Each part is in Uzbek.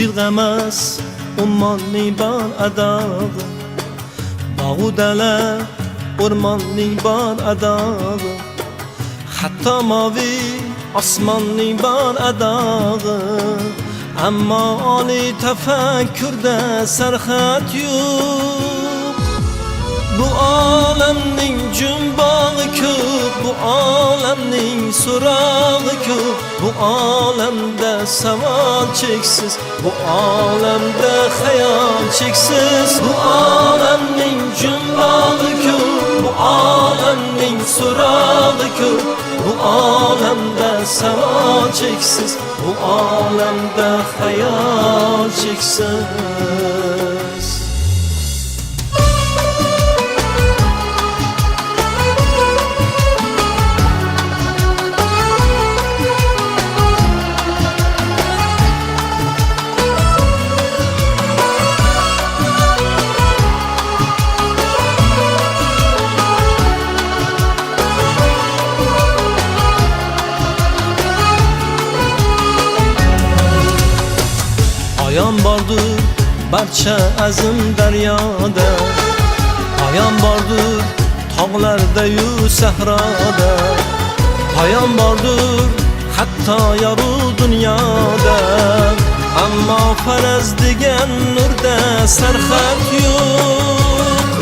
Ilg'amas ummonning bor adog'i, bog'u dala o'rmonning bor adog'i, hatto moviy osmonning bor adog'i. Ammo oliy tafakkurda sarhad yo'q. Bu olamning jumbog'i ko'p, bu olamning so'rog'i ko'p, bu olamda savol cheksiz, bu olamda xayol cheksiz. Bu olamning jumbog'i ko'p, bu olamning so'rog'i ko'p, bu olamda savol cheksiz, bu olamda xayol cheksiz. Poyon bordir barcha azim daryoda, poyon bordir tog'larda-yu sahroda, poyon bordir hatto yorug' dunyoda. Ammo faraz degan nurda sarhad yo'q.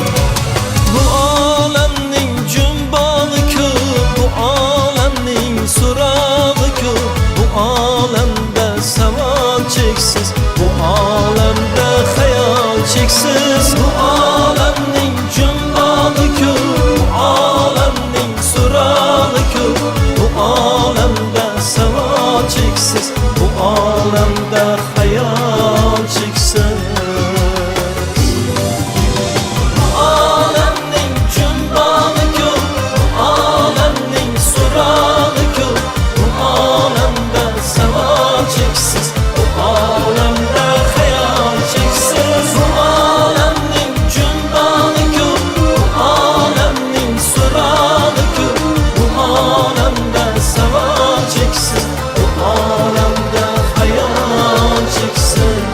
Bu olamning jumbog'i ko'p, bu olamning so'rog'i ko'p, bu olamda savol cheksiz, bu olamda xayol cheksiz. Bu olamning jumbog'i ko'p, bu olamning so'rog'i ko'p, bu olamda savol cheksiz, bu olamda xayol cheksiz. Bu olamning jumbog'i ko'p, bu olamning so'rog'i ko'p, bu olamda savol cheksiz, bu olamda xayol cheksiz. Bu olamning jumbog'i ko'p, bu olamning so'rog'i ko'p, bu olamda savol cheksiz, bu olamda xayol cheksiz.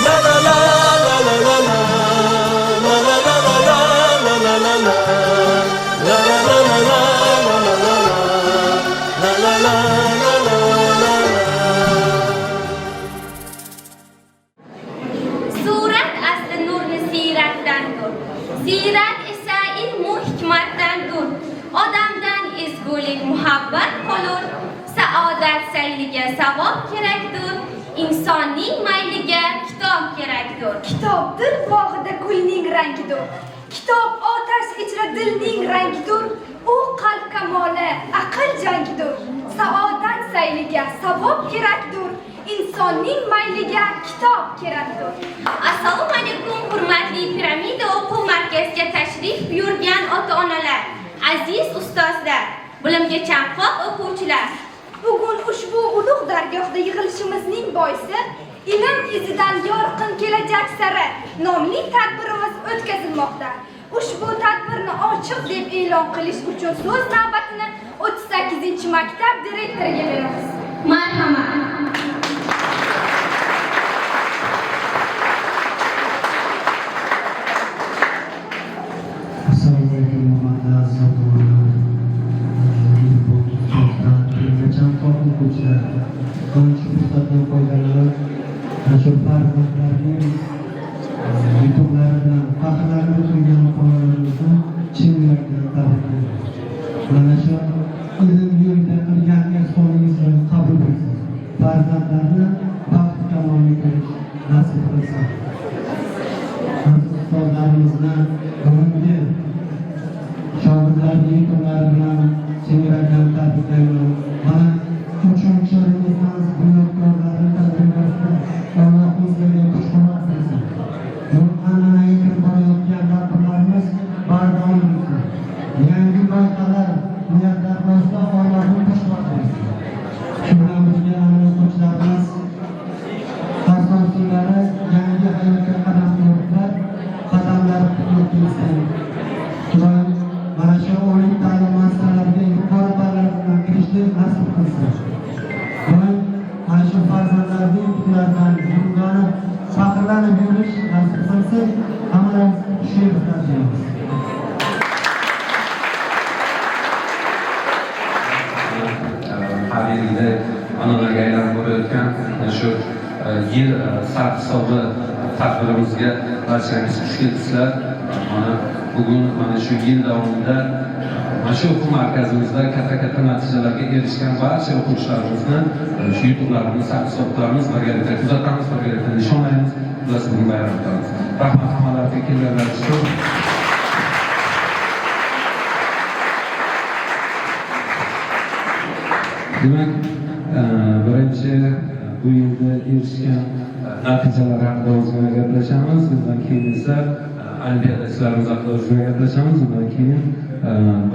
La la la la la la la. La la la la la la la la. La la la la la la la la. La la la la la la la. Surat asli nurni siyratdandir. Siyrat esa ilmu hikmatdandir. Odamdan ezgulik muhabbat qolur. Saodat sayliga savob kerakdir. Insonning mayliga kitob kerakdir. Kitob dil bog'ida gulning rangidir. Kitob otash ichra dilning rangidir. U qalb kamoli, aql jangidir. Saodat sayliga savob kerakdir. Insonning mayliga kitob kerakdir. Assalomu alaykum, hurmatli Piramida o'quv markaziga tashrif buyurgan ota-onalar, aziz ustozlar, bilimga chanqoq o'quvchilar. Bugun ushbu ulug' dargohda yig'ilishimizning boisi "Ilm izidan yorqin kelajak sari" nomli tadbirimiz o'tkazilmoqda. Ushbu tadbirni ochiq deb e'lon qilish uchun so'z navbatini 38-maktab direktoriga beramiz. Marhamat. Assalomu alaykum, hurmatli aziz ota-onalar, ustozlar, bilimga chanqoq o'quvchilar. Mana shu fursatdan foydalanib, mana shu farzandlarning yutuqlari bilan faxrlanib o'tirgan ota-onalarimizni chin yurakdan tabriklayman. Mana shu ilm yo'lida qilgan ehsoningiz qabul bo'lsin. Farzandlarni baxt kamolga ko'rish nasib qilsin. Aziz ustozlarimizni bugungi shogirdlarning yutuqlari bilan chin yurakdan tabriklayman. Mana uchinchi Renessans bunyodkorlari tajribasida Allohim sizlarga kuch quvvat bersin. Bu an'anaga kirib borayotgan tadbirlarimiz bardavom bo'lsin. Yangi loyihalar, niyatlar bo'lsa, Allohim kuch quvvat bersin. Shu bilan birga, ana o'quvchilarimiz asosiy Har yilgidek an'anaga aylanib borayotgan mana shu yil sarhisobi tadbirimizga barchangiz xush kelibsizlar. Mana bugun mana shu yil davomida mana shu o'quv markazimizda katta-katta natijalarga erishgan barcha o'quvchilarimizni shu yutuqlarini sarhisob qilamiz, birgalikda kuzatamiz, birgalikda nishonlaymiz, xullas bugun bayram qilamiz. Rahmat hammalarga kelganlaringiz uchun. Demak, birinchi bu yilda erishgan natijalar haqida ozgina gaplashamiz. Undan keyin esa olimpiadachilarimiz haqida ozgina gaplashamiz. Undan keyin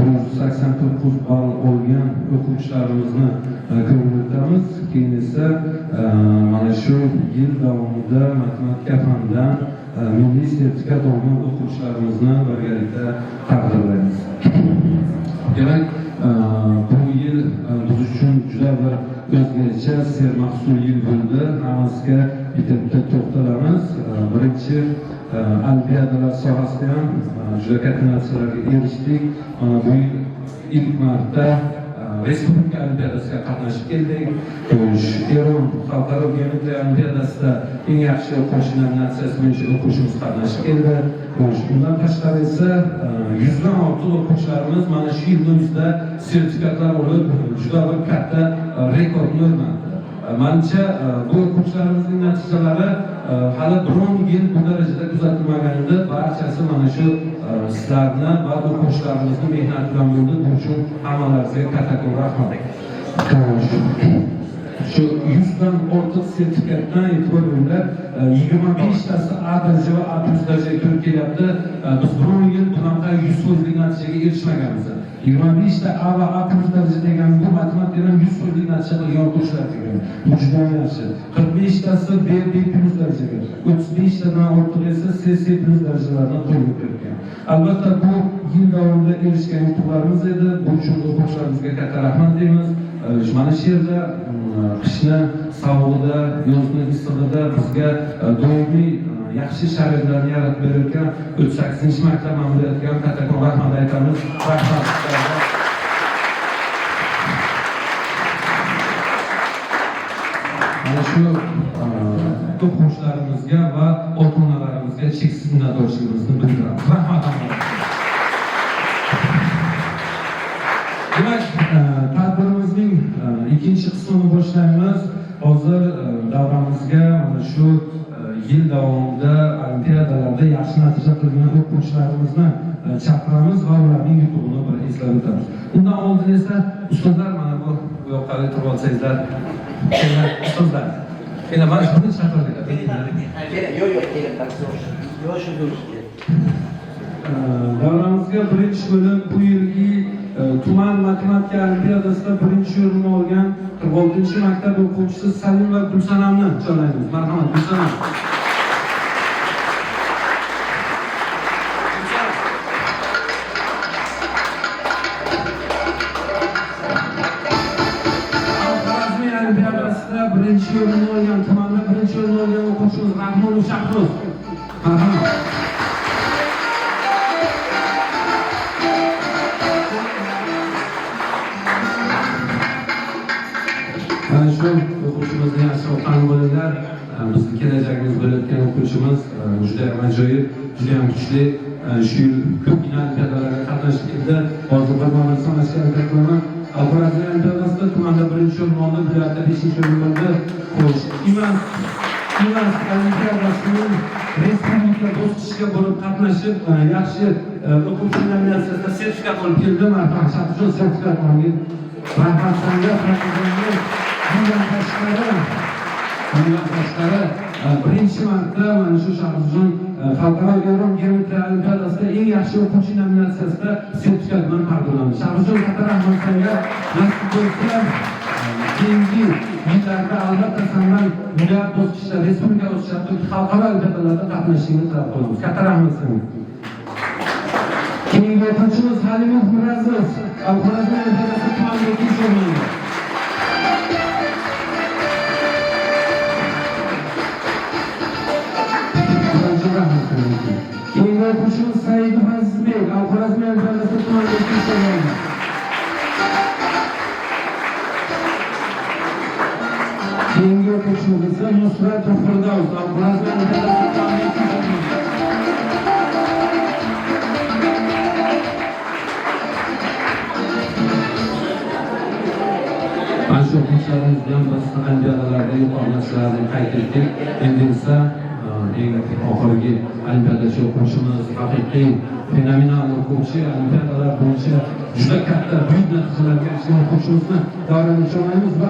189 ball olgan o'quvchilarimizni ko'rib o'tamiz. Keyin esa mana shu yil davomida matematika fanidan milliy sertifikat olgan o'quvchilarimizni birgalikda taqdirlaymiz. Demak, bu yil biz uchun juda bir o'zgacha sermahsul yil bo'ldi. Hammasiga bitta-bitta to'xtalamiz. Birinchi olimpiadalar sohasida ham juda katta natijalarga erishdik. Mana bu yil ilk marta respublika olimpiadasiga qatnashib keldik. Eron xalqaro geometriya olimpiadasida eng yaxshi o'quvchi nominatsiyasi bo'yicha o'quvchimiz qatnashib keldi. Undan tashqari esa 100 dan ortiq o'quvchilarimiz mana shu yilni o'zida sertifikatlar olib, juda bir katta rekordni o'rnatdi. Manimcha, bu o'quvchilarimizning natijalari hali biron yil bu darajada kuzatilmagan edi. Barchasi mana shu sizlarni va o'quvchilarimizni mehnati bilan bo'ldi. Buning uchun hammalaringizga kattakon rahmat. Shu 100 dan ortiq sertifikatdan e'tibor beringlar, 25 tasi A daraja va A plus darajaga kirib kelyapti. Biz biron yil bunaqa 100%lik natijaga erishmaganmiz. 25 ta A va A plus daraja degani bu matematikadan 100%lik natija qilgan o'quvchilar degani. Bu juda yaxshi. 45 tasi B, B plus darajaga, 35 tadan ortiq esa C, C plus darajalarni qo'lga kiritgan. Albatta bu yil davomida erishgan yutuqlarimiz edi. Bu uchun o'quvchilarimizga katta rahmat deymiz. Mana shu yerda qishni sovug'ida, yozni issig'ida bizga doimiy yaxshi sharoitlarni yaratib berayotgan 38-maktab ma'muriyatiga ham kattakon rahmat aytamiz. Rahmat. Mana shu o'quvchilarimizga va ota-onalarimizga cheksiz minnatdorchiligimizni bildiramiz. Rahmat hammalarga. Demak, tadbirimizning ikkinchi qismini boshlaymiz. Hozir davramizga mana shu yil davomida olimpiadalarda yaxshi natija qilgan o'quvchilarimizni chaqiramiz va ularning yutug'ini bir eslab o'tamiz. Undan oldin esa ustozlar mana bu yoqqa turib olsangizlar, ustozlar. Endi mana shuni chaqirdik. Yo'q, yo'q, keling. Yo'q, shu Davramizga birinchi bo'lib bu yilgi tuman matematika olimpiadasida birinchi o'rinni olgan 46-maktab o'quvchisi Salim va Gulsanamni chorlaymiz. Marhamat, Gulsanam. Xorazmiy olimpiadasida birinchi o'rinni olgan, tumanda birinchi o'rinni olgan o'quvchimiz Rahmonov Shahruz. Marhamat. Mana shu o'quvchimizni yaxshiroq tanib olinglar. Bizni kelajagimiz bo'layotgan o'quvchimiz juda ham ajoyib, juda ham kuchli. Shu yil ko'pgina olimpiadalarga qatnashib keldi. Hozir bir marta sanashga harakat qilaman. Xorazm olimpiadasida tumanda birinchi o'rin oldi, viloyatda 5-o'rin oldi. Xo'sh, Ivans olimpiadasining respublika bosqichiga borib qatnashib, yaxshi o'quvchi nominatsiyasida sertifikat olib keldi. Marhamat, Shahruzjon sertifikat oldi. Rahmat sanga, Bundan tashqari birinchi marta mana shu Shahruzjon xalqaro Eron geometriya olimpiadasida eng yaxshi o'quvchi nominatsiyasida sertifikat bilan taqdirlandi. Shahruzjon, katta rahmat sanga. Nasib bo'lsa, keyingi yillarda albatta sendan viloyat bosqichida, respublika bosqichida, xalqaro olimpiadalarda qatnashishingni talab qilamiz. Katta rahmat sanga. Keyingi o'quvchimiz Halimov Miraziz, Xorazm olimpiadasida tumanda ikkinchi o'rin oldi. Keyingi o'quvchimiz Saidov Azizbek, Xorazm olimpiadasida tumanda ikkinchi o'rin oldi. Keyingi o'quvchimiz esa Nusrat Firdavs Abdulaziz. Mana shu o'quvchilarimiz bilan biz olimpiadalarda yuqori natijalarni qayd etdik. Endi esa eng oxirgi olimpiadachi o'quvchimiz, haqiqiy fenomenal o'quvchi, olimpiadalar bo'yicha juda katta buyuk natijalarga erishgan o'quvchimizni davraga chorlaymiz va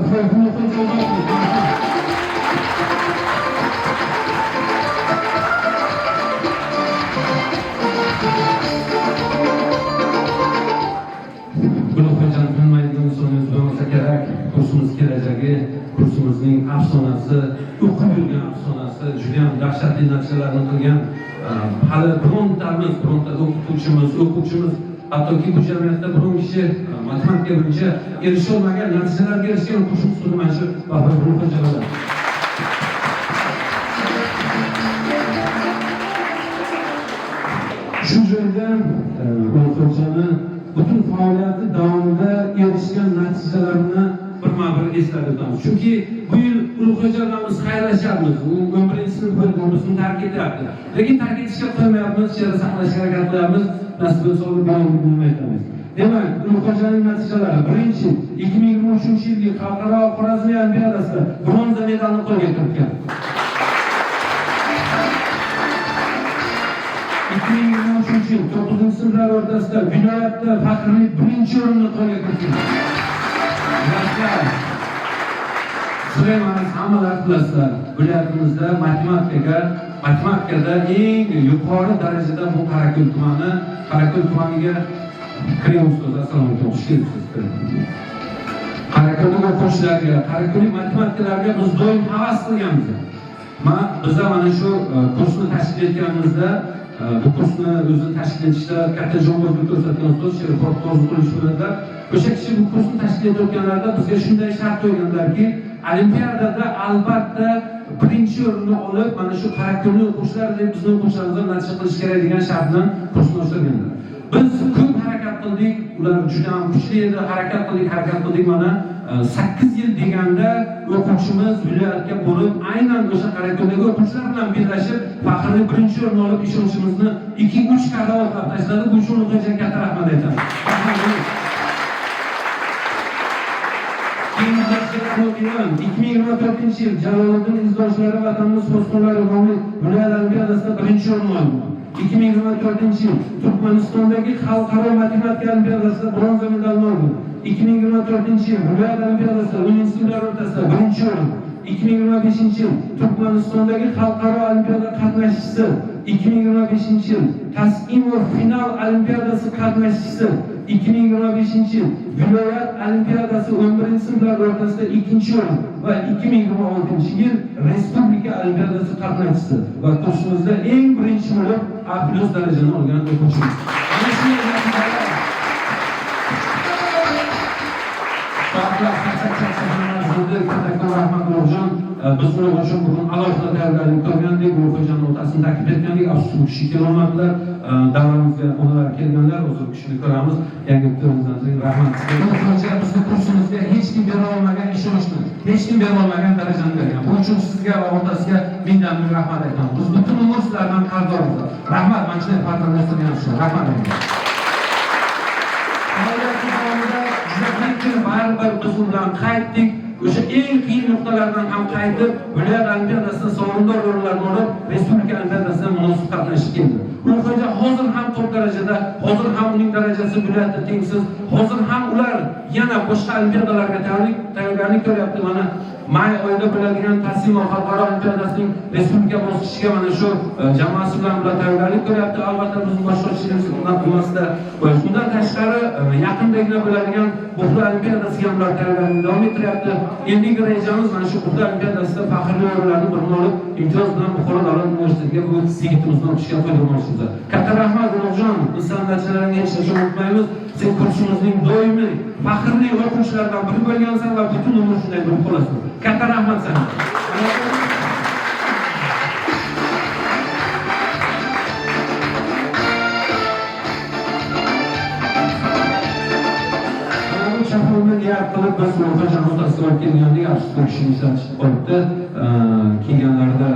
Ulug'xo'jani bilmaydigan insonimiz bo'lmasa kerak. Kursimiz kelajagi, kursimizning afsonasi, o'qib yurgan afsonasi, juda ham dahshatli natijalarni qilgan. Hali birontamiz, bironta o'qituvchimiz, o'quvchimiz, hattoki bu jamiyatda biron kishi matematika bo'yicha erisholmagan natijalarga erishgan o'quvchimiz xuddi mana shu Bahor Ulug'xo'jalar. Shu joyda Ulug'xo'jani butun faoliyati davomida erishgan natijalarini birma-bir eslab o'tamiz. Chunki bu yil Ulug'xo'ja bilan biz xayrlashyapmiz. U 11-sinf bizni tark etyapti. Lekin tark etishga qo'ymayapmiz, she'r saqlashga harakat qilyapmiz. Nasib bo'lsa nima aytamiz. Demak, Ulug'xo'janing natijalari: birinchi, 2023-yilgi xalqaro Xorazmiy olimpiadasida bronza medalni qo'lga kiritgan. 2023 yil 9-sinflar o'rtasida viloyatda faxrli birinchi o'rinni qo'lga kiritgan. Yoshlar, sizlar hammalar bilasizlar, viloyatimizda matematikada eng yuqori darajada bu Qorako'l tumani. Qorako'l tumaniga kiring ustoz, assalomu alaykum, xush kelibsiz. Qorako'llik o'quvchilarga, Qorako'llik matematikalarga biz doim havas qilganmiz. Biz mana shu kursni tashkil etganimizda, bu kursni o'zini tashkil etishda katta jonbozlik ko'rsatgan ustoz Sherifov To'ziqulovich bo'ladilar. O'sha kishi bu kursni tashkil etayotganlarida bizga shunday shart qo'yganlarki, olimpiadada albatta birinchi o'rinni olib, mana shu Qorako'llik o'quvchilar deb bizni o'quvchilarimizdan natija qilish kerak degan shart bilan kursni oshirganlar. Biz ko'p harakat qildik, ular juda ham kuchli edi, harakat qildik, mana 8 yil deganda o'quvchimiz viloyatga borib, aynan o'sha Qorako'ldagi o'quvchilar bilan birlashib, faxrli birinchi o'rinni olib, ishonchimizni 2-3 karra oqlab tashladi. Bu uchun Ulug'xo'jaga katta rahmat aytamiz. Keyingi 2024-yil Jaloliddin izdoshlari vatanimiz posbonlari nomli viloyat olimpiadasida birinchi o'rinni oldi. 2024-yil Turkmanistondagi xalqaro matematika olimpiadasida bronza medalni oldi. 2024-yil viloyat olimpiadasida 10-sinflar o'rtasida birinchi o'rin. 2025-yil Turkmanistondagi xalqaro olimpiada qatnashchisi. 2025-yil Tas'imov final olimpiadasi qatnashchisi. 2025-yil viloyat olimpiadasi 11-sinflar o'rtasida ikkinchi o'rin va 2026-yil respublika olimpiadasi qatnashchisi va kursimizda eng birinchi bo'lib A+ darajani olgan o'quvchimiz. Mana shunday natijalar. Kattakon rahmat Ulug'jon. Biz Ulug'jon bugun alohida tayyorgarlik ko'rgandik, Ulug'xo'jani otasini taklif etgandik. Afsus, bu kishi kelolmadilar. Davramizga onalar kelganlar, hozir u kishini ko'ramiz. Yangi bitimizdan so'ng rahmat sizga. Ulug'xo'ja bizni kursimizga hech kim bera olmagan ishonchni, hech kim bera olmagan darajani bergan. Bu uchun sizga va otasiga mingdan ming rahmat aytaman. Biz butun umr sizlardan qarzdormiz. Rahmat, mana shunday farzand o'stirganingiz uchun. Rahmat. Faoliyati davomida juda qiyin, baribir biz u bilan qaytdik. O'sha eng qiyin nuqtalardan ham qaytib, viloyat olimpiadasida sovrindor o'rinlarni olib, respublika olimpiadasida munosib qatnashib keldi. Ulug'xo'ja hozir ham top darajada, hozir ham uning darajasi viloyatda tengsiz, hozir ham ular yana boshqa olimpiadalarga tayyorgarlik ko'ryapti. Mana may oyida bo'ladigan Tasimo xalqaro olimpiadasining respublika bosqichiga mana shu jamoasi bilan ular tayyorgarlik ko'ryapti. Albatta bizning boshqaruvchimiz nimasida. Bundan tashqari yaqindagina bo'ladigan Buxoro olimpiadasiga ham ular tayyorgarlikni davom ettiryapti. Endigi rejamiz mana shu Buxoro olimpiadasida faxrli o'rinlarni birini olib, imtiyoz bilan Buxoro davlat universitetiga bu yigitimizni o'qishga qo'ydirmoqchimiz. Katta rahmat Ulug'jon, biz san natijalaringni hech qachon unutmaymiz. Sen kursimizning doimiy faxrli o'quvchilaridan biri bo'lgansan va butun umr shunday bo'lib qolasan. Katta rahmat sana. Chaponni niyat qilib biz Ulug'xo'jani otasiga olib kelgandik, afsuski u kishini ishlatishib qolibdi. Kelganlarida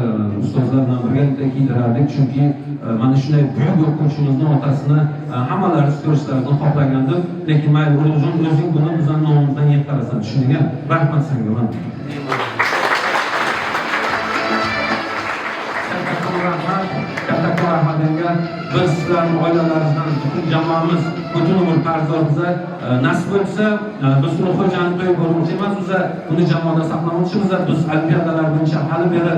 ustozlar bilan birgalikda kiydirardik, chunki mana shunday buyuk o'quvchimizni otasini hammalari ko'rishlarini xohlagandim. Lekin mayli, Ulug'jon, o'zing buni bizning nomimizdan yetkarasan, tushundingmi? Rahmat senga, mana. Rahmat, kattakon rahmat senga. Biz sizlarning oilalaringizdan butun jamoamiz butun umr qarzdormiz. Nasib bo'lsa, biz Ulug'xo'jani to'y ko'rmoqchi emas, biz uni jamoada saqlamoqchimiz. Biz olimpiadalar bo'yicha hali beri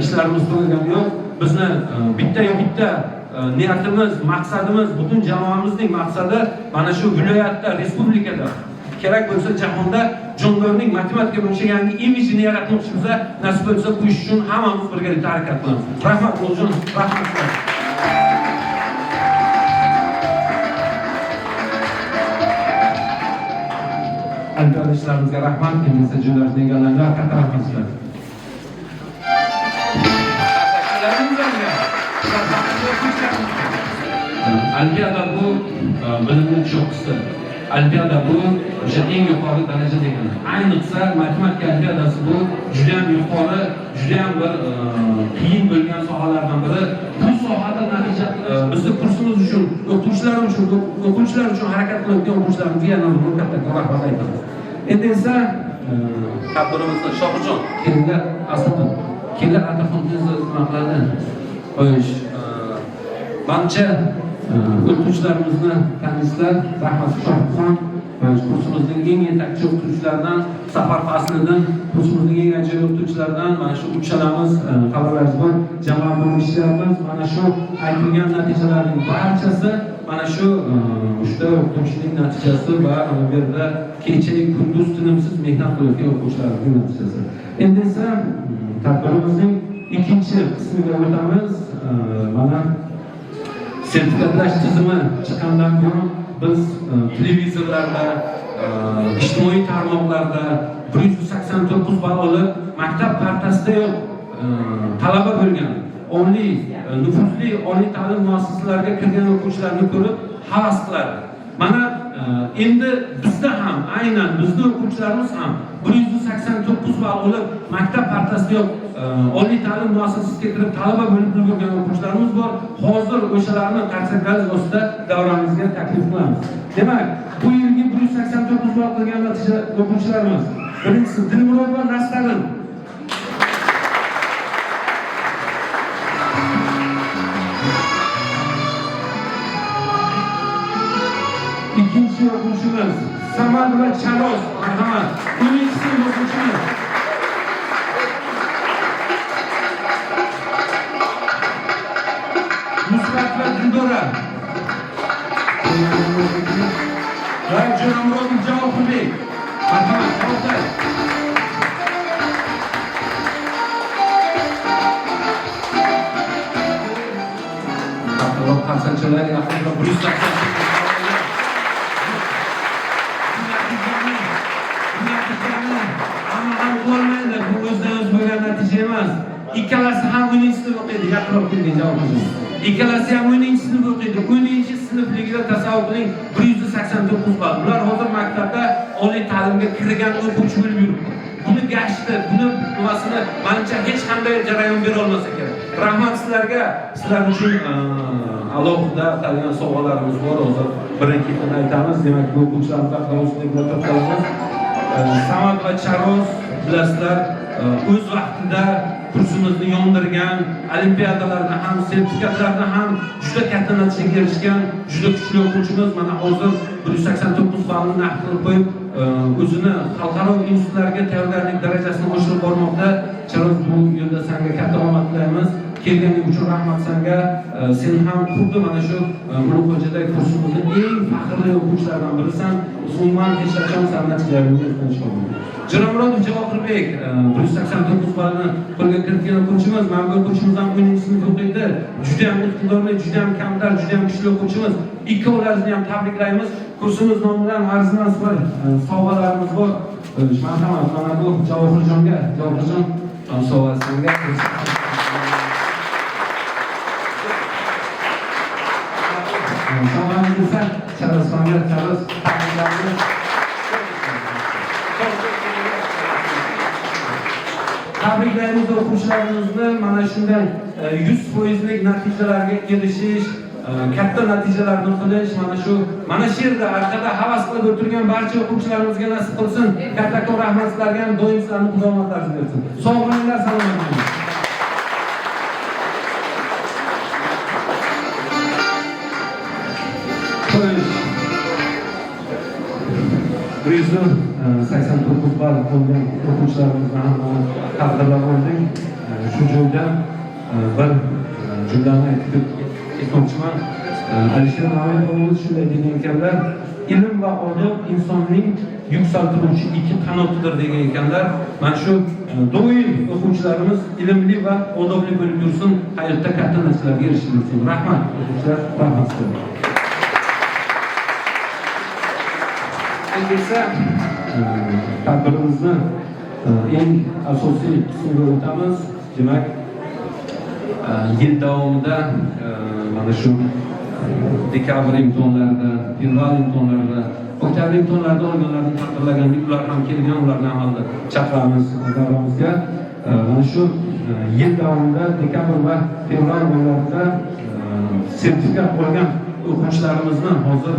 ishlarimiz tugagani yo'q. Bizni bitta-yu bitta niyatimiz, maqsadimiz, butun jamoamizning maqsadi mana shu viloyatda, respublikada, kerak bo'lsa jahonda Jondorning matematika bo'yicha yangi imijini yaratmoqchimiz. Nasib bo'lsa bu ish uchun hammamiz birgalikda harakat qilamiz. Rahmat Ulug'jon, rahmat sizlarga. Olimpiada ishlarimizga rahmat. Endi esa joylaringizni egallanglar. Katta rahmat sizlarga. Olimpiada bu bilimning cho'qqisi. Olimpiada bu o'sha eng yuqori daraja degani. Ayniqsa matematika olimpiadasi bu juda ham yuqori, juda ham bir qiyin bo'lgan sohalardan biri. Bu sohada natija bizni kursimiz uchun, o'quvchilar uchun, o'quvchilar uchun harakat qilayotgan o'quvchilarimizga yana bir kattakon rahmat aytamiz. Endi esa tadbirimizni Shohjon kelinglar, aslida kelinglar Ataxon tezda nima qiladi? Xo'sh, manimcha o'quvchilarimizni taniysizlar. Rahmat Shohxon, kursimizning eng yetakchi o'qituvchilaridan, Safar Fasliddin kursimizning eng ajoyib o'qituvchilaridan. Mana shu uchalamiz xabarlaringiz bor, jamoa bo'lib ishlayapmiz. Mana shu aytilgan natijalarning barchasi mana shu uchta o'qituvchining natijasi va bu yerda kecha kunduz tinimsiz mehnat qilayotgan o'quvchilarimizning natijasi. Endi esa tadbirimizning ikkinchi qismiga o'tamiz. Mana sertifikatlash tizimi chiqqandan buyon biz televizorlarda, ijtimoiy tarmoqlarda 189 ball olib maktab partasidayoq talaba bo'lgan, oliy nufuzli oliy ta'lim muassasalariga kirgan o'quvchilarni ko'rib havas qiladi. Mana endi bizda ham aynan bizni o'quvchilarimiz ham 189 ball olib maktab partasidayoq oliy ta'lim muassasasiga kirib talaba bo'lib ulgurgan o'quvchilarimiz bor. Hozir o'shalarni qarsaklarimiz ostida davramizga taklif qilamiz. Demak, bu yilgi 189 ball qilgan natija o'quvchilarimiz. Birinchisi Dilmurod va Nastarin. Ikkinchi o'quvchimiz Samad va Charoz, marhamat. 10-sinf o'quvchimiz. Nusrat va Dildora. Va Jo'ramurodov Javohirbek. Marhamat, olqay. Kattaroq qarsakchalar, yaqinroq 188. Hamma ham qilolmaydi, bu o'zidan o'zi bo'lgan natija emas. Ikkalasi ham 10-sinf o'qiydi, yaqinroq kelgan Javohirjon. Ikkalasi ham 10-sinf o'qiydi. 10-sinfligida tasavvur qiling, 189 ball. Ular hozir maktabda oliy ta'limga kirgan o'quvchi bo'lib yuribdi. Buni gashti, buni nimasini manimcha hech qanday jarayon bera olmasa kerak. Rahmat sizlarga. Sizlar uchun alohida atalgan sovg'alarimiz bor. Hozir birin-ketin aytamiz. Demak, bu o'quvchilarimiz haqida to'xtalamiz. Samad va Charoz bilasizlar, o'z vaqtida kursimizni yondirgan, olimpiadalarda ham, sertifikatlarda ham juda katta natijaga erishgan juda kuchli o'quvchimiz. Mana hozir 189 ballni naqd qilib qo'yib, o'zini xalqaro institutlarga tayyorgarlik darajasini oshirib bormoqda. Charoz, bu yo'lda senga katta omad tilaymiz. Kelganing uchun rahmat senga. Sen ham xuddi mana shu Ulug'xo'jadagi kursimizning eng faxrli o'quvchilaridan birisan. Umuman hech qachon san natijalaringni esdan chiqarma. Jo'ramurodov Javohirbek 189 ballni qo'lga kiritgan o'quvchimiz. Mana bu o'quvchimiz ham 10-sinf o'qiydi. Juda ham iqtidorli, juda ham kamtar, juda ham kuchli o'quvchimiz. Ikkovlarini ham tabriklaymiz. Kursimiz nomidan arzimas bir sovg'alarimiz bor. Marhamat, mana bu Javohirjonga, Javohirjon sovg'a senga. Sovg'amiz esa Charozxonga, Charoz tabriklaymiz. Tabriklaymiz o'quvchilarimizni mana shunday 100%lik natijalarga erishish, katta natijalarni qilish, mana shu yerda orqada havas qilib o'tirgan barcha o'quvchilarimizga nasib qilsin. Kattakon rahmat sizlarga ham, doim sizlarni Xudo omadlaringizni bersin. Sog' bo'linglar, salomat bo'linglar. Xo'sh. 189 ball olgan o'quvchilarimizni ham taqdirlab oldik. Shu joyda bir jumlani aytib ketmoqchiman. Alisher Navoiy shunday degan ekanlar: ilm va odob insonning yuksaltiruvchi ikki qanotidir degan ekanlar. Mana shu doim o'quvchilarimiz ilmli va odobli bo'lib yursin, hayotda katta narsalarga erishib yursin. Rahmat o'quvchilar, rahmat sizlarga. Endi esa tadbirimizni eng asosiy qismiga o'tamiz. Demak, yil davomida mana shu dekabr imtihonlarida, fevral imtihonlarida, oktyabr imtihonlarida olganlarni taqdirlagandik, ular ham kelgan, ularni amalda chaqiramiz davramizga. Mana shu yil davomida dekabr va fevral oylarida sertifikat olgan o'quvchilarimizni hozir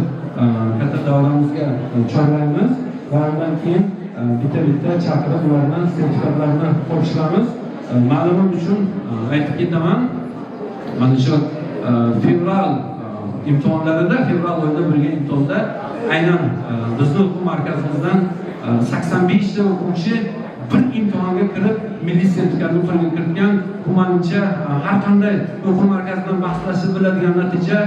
katta davramizga chorlaymiz va undan keyin bitta-bitta chaqirib ularni sertifikatlarini topshiramiz. Ma'lumot uchun aytib ketaman, mana shu fevral imtihonlarida, fevral oyida bo'lgan imtihonda aynan bizni o'quv markazimizdan 85 ta o'quvchi bir imtihonga kirib milliy sertifikatni qo'lga kiritgan. Bu menimcha har qanday o'quv markazidan bahslashib biladigan natija.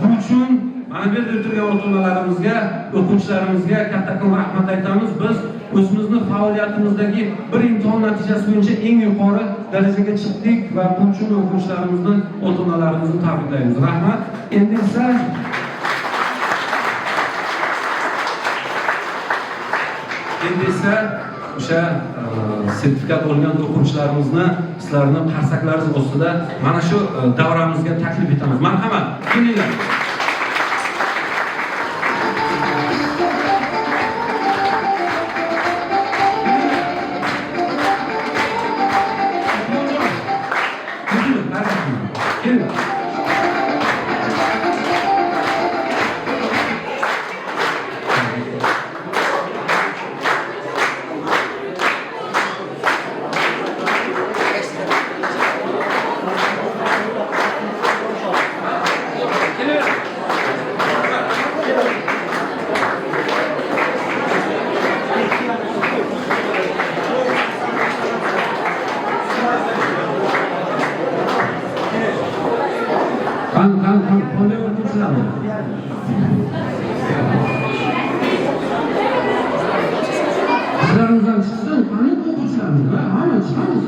Bu uchun mana bu yerda o'tirgan ota-onalarimizga, o'quvchilarimizga kattakon rahmat aytamiz. Biz o'zimizni faoliyatimizdagi bir imtihon natijasi bo'yicha eng yuqori darajaga chiqdik va bu uchun o'quvchilarimizni, ota-onalarimizni tabriklaymiz. Rahmat. Endi esa o'sha sertifikat olgan o'quvchilarimizni sizlarni qarsaklaringiz ostida mana shu davramizga taklif etamiz. Marhamat, kelinglar. Kelinglar. Qani, qani, qani, qanday o'quvchilar? Qizlarimizdan chiqsin, qani o'quvchilarimiz, ha, hamma chiqamiz.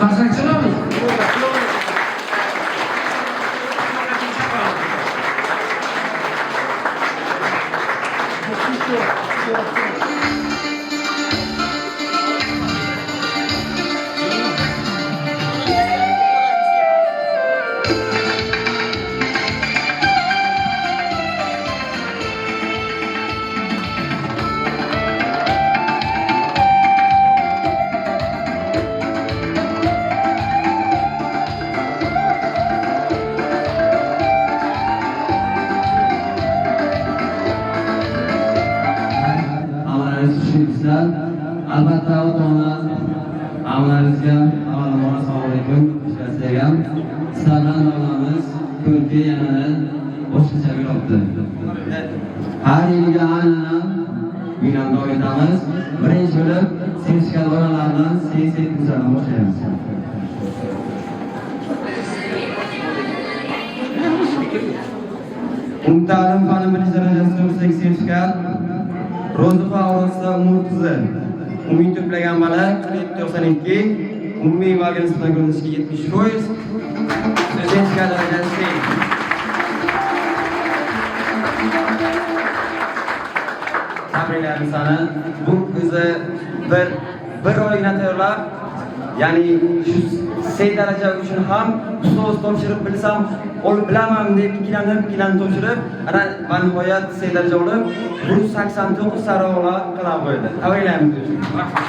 Qarsak chalamiz. Hamalaringiz xushmuysizlar. Albatta, ota-ona hammalaringizga avvalambor assalomu alaykum. Sizlarga ham sizlardan davlamiz ko'rki yanada boshqacha yuribdi. Har yilgi aynan bugun davom etamiz. Birinchi bo'lib sertifikat olganlardan sekin boshlaymiz. Umumta'lim fani birinchi darajasi to'g'risidagi sertifikat Ro'ziqa Orozda Umur qizi. Umumiy to'plagan bali 47.92, umumiy balga nisbatan ko'rinishga 70%. Sertifikat darajasi. Tabriklaymiz seni. Bu o'zi bir oygina tayyorlab, ya'ni shu C daraja uchun ham ustoz topshirib bilsam, olib bilaman deb ikkilanib, ikkilanib topshirib, ana va nihoyat C daraja olib, 189 sarola qalam qo'ydi. Tabriklaymiz. Rahmat.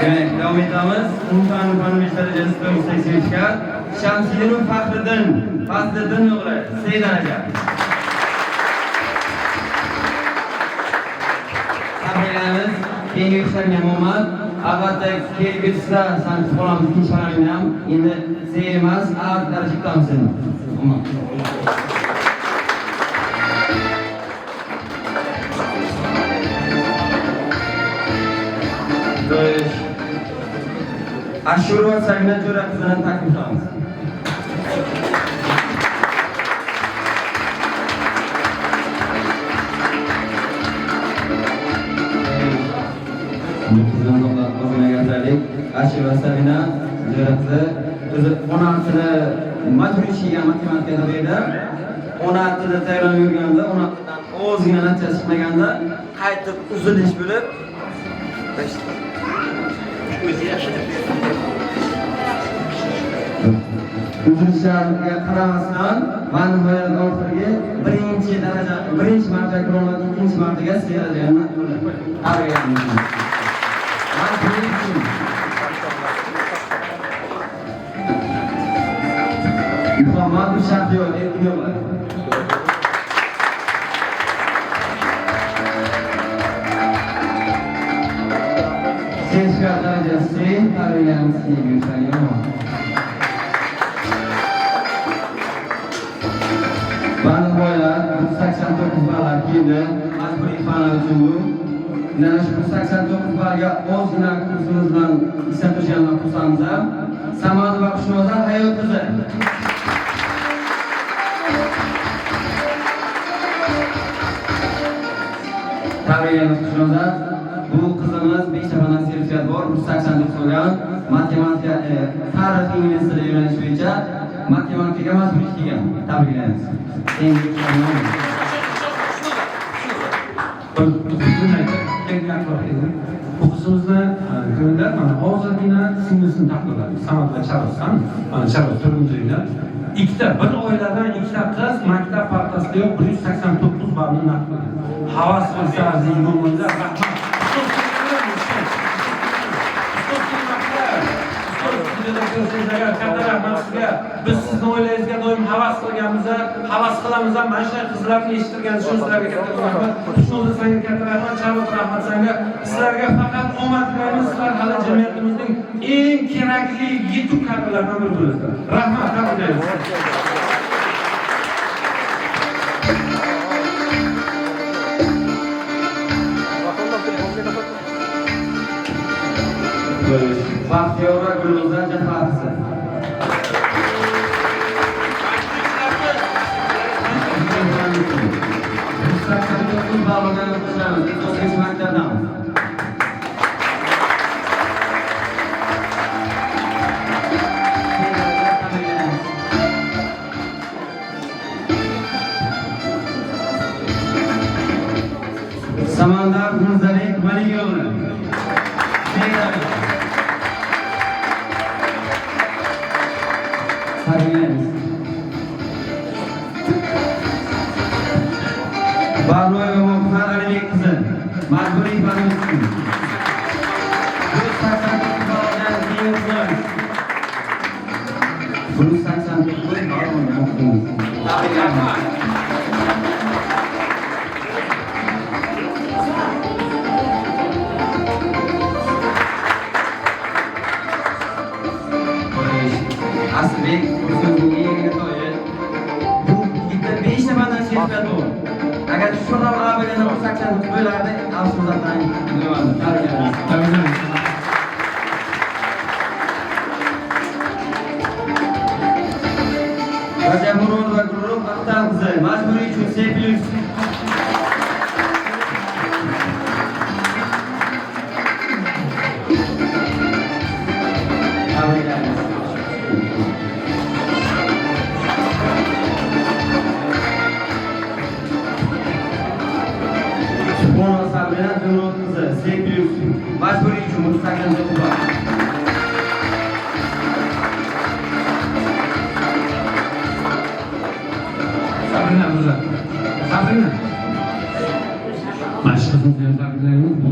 Demak, davom etamiz. Umumfan fan darajasida yuksak sertifikat. Shamsiddin Faxriddin, Fazliddin o'g'li, C daraja. Tabriklaymiz. Keyingi yuksakga omad. Albatta, kelgusida san kutib qolamiz ikkinchi fanlarni ham. Endi C emas, A daraja kutamiz seni. Omad. Xo'sh. Ashurova Sabina Jo'ra qizini taklif qilamiz. Bu qizimizni ozgina gapiraylik. Ashurova Sabina Jo'ra qizi o'zi 16-ni majburiy kelgan matematikada edi. 16-da tayyorlanib yurganda, 16dan ozgina natija chiqmaganda qaytib uzilish bo'lib O'zi yaxshi deb uzilishlarga qaramasdan va nihoyat oxirgi birinchi daraja, birinchi marta ko'riladi, ikkinchi martaga C darajani tabriklaymiz. Majburiy uchun. Muhammad Shahriyor Erkin o'g'li. Sertifikat darajasi tabriklaymiz keyingi yuksakga omad. Va nihoyat 189 balllar keldi. Majburiy fanlar uchun bu. Mana shu 189 ballga ozgina kursimiz bilan ishlab turgandan xursandmiz ham. Samadova Xushnoza Hayot qizi. Tabriklaymiz Xushnoza. Bu qizimiz 5 fandan sertifikat bor, 189 olgan. Matematika, tarix, ingliz tili yo'nalishi bo'yicha matematikaga majburiy kelgan. Tabriklaymiz. Keyingi Bu qizimizni ko'ringlar, mana hozirgina singlisini taqdirladi. Samad va Charos, ha? Mana Charos to'rtinchi uyda. Ikkita, bir oiladan ikkita qiz maktab partasida yo'q 189 ballni naqd qilgan. Havas qilsa arziydi bo'lmasa, rahmat. Ustoz videoda ko'rsangiz agar katta rahmat sizga. Biz sizni oilangizga doim havas qilganmiz, havas qilamiz ham. Mana shunday qizlarni eshittirganingiz uchun sizlarga katta rahmat. Xushnoza senga katta rahmat, Charot rahmat senga. Sizlarga faqat omad tilaymiz. Sizlar hali jamiyatimizning eng kerakli yetuk kadrlaridan biri bo'lasizlar. Rahmat, tabriklaymiz. Baxtiyora Gulnoza Jafar qizi. 189 ball olgan o'quvchilarimiz to'qqizinchi maktabdan. Samandar Mirzabek Valiyo'g'li. Tabriklaymiz. Barnoyeva Moxtar Alibek qizi. Majburiy fan uchun. 189 ball olgan keyingi qizimiz. 189 ball olgan qizimiz. Tabriklaymiz. Asbek kursimizning eng to'yi. Bu yigitda 5 ta fandan sertifikat bor. Agar shu ham A bo'lganda 89 bo'lardi, afsusdan bilmadim. Tabriklaymiz. Tabriklaymiz. Rajabmurodova Gulruh Axtar qizi, majburiy uchun C+. Tabriklaymiz. Subhonova Sabrina Zumrud qizi, C+. Majburiy uchun 189 ball. Sabrina Mirza. Sabrina. Mana shu qizimizni ham tabriklaymiz. Bu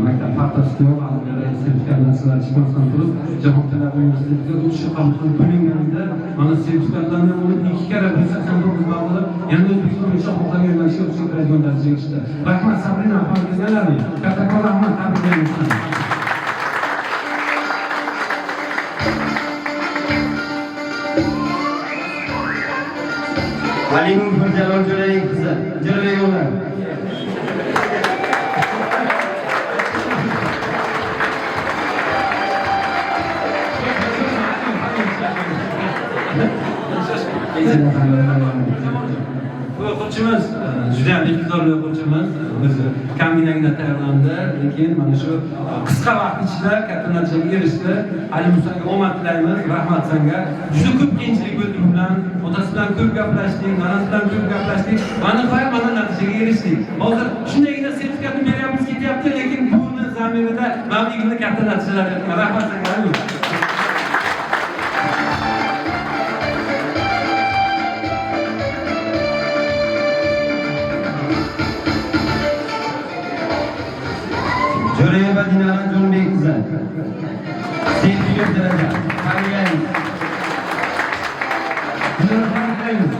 maktab partasiga yo'q, olimpiada sertifikat narsalar chiqmasdan turib, Jahon tillar universitetiga o'tishga qabul qilib ko'ringanida, mana sertifikatlarni ham olib, ikki karra 189 ball olib, yana O'zbekiston bo'yicha xohlagan yo'nalishga o'tishga kiradigan darajaga chiqdi. Rahmat, Sabrina, kelganlaring. Kattakon rahmat, tabriklaymiz seni. Halimov Mirjalol Jo'rabek qizi, Jo'rabek o'g'li. Bu o'quvchimiz juda ham iqtidorli o'quvchimiz, o'zi kamginagina tayyorlandi, lekin mana shu qisqa vaqt ichida katta natijaga erishdi. Ali Musaga omad tilaymiz, rahmat senga. Juda ko'p qiyinchilik bo'ldi bu bilan, otasi bilan ko'p gaplashdik, onasi bilan ko'p gaplashdik va nihoyat mana natijaga erishdik. Hozir shundaygina sertifikatni beryapmiz, ketyapti, lekin buni zamirida mana katta natijalar bergan. Rahmat senga, Ali. Jo'rayeva Dinara Jo'nbek qizi. C+ daraja. Tabriklaymiz. Dinara, tabriklaymiz.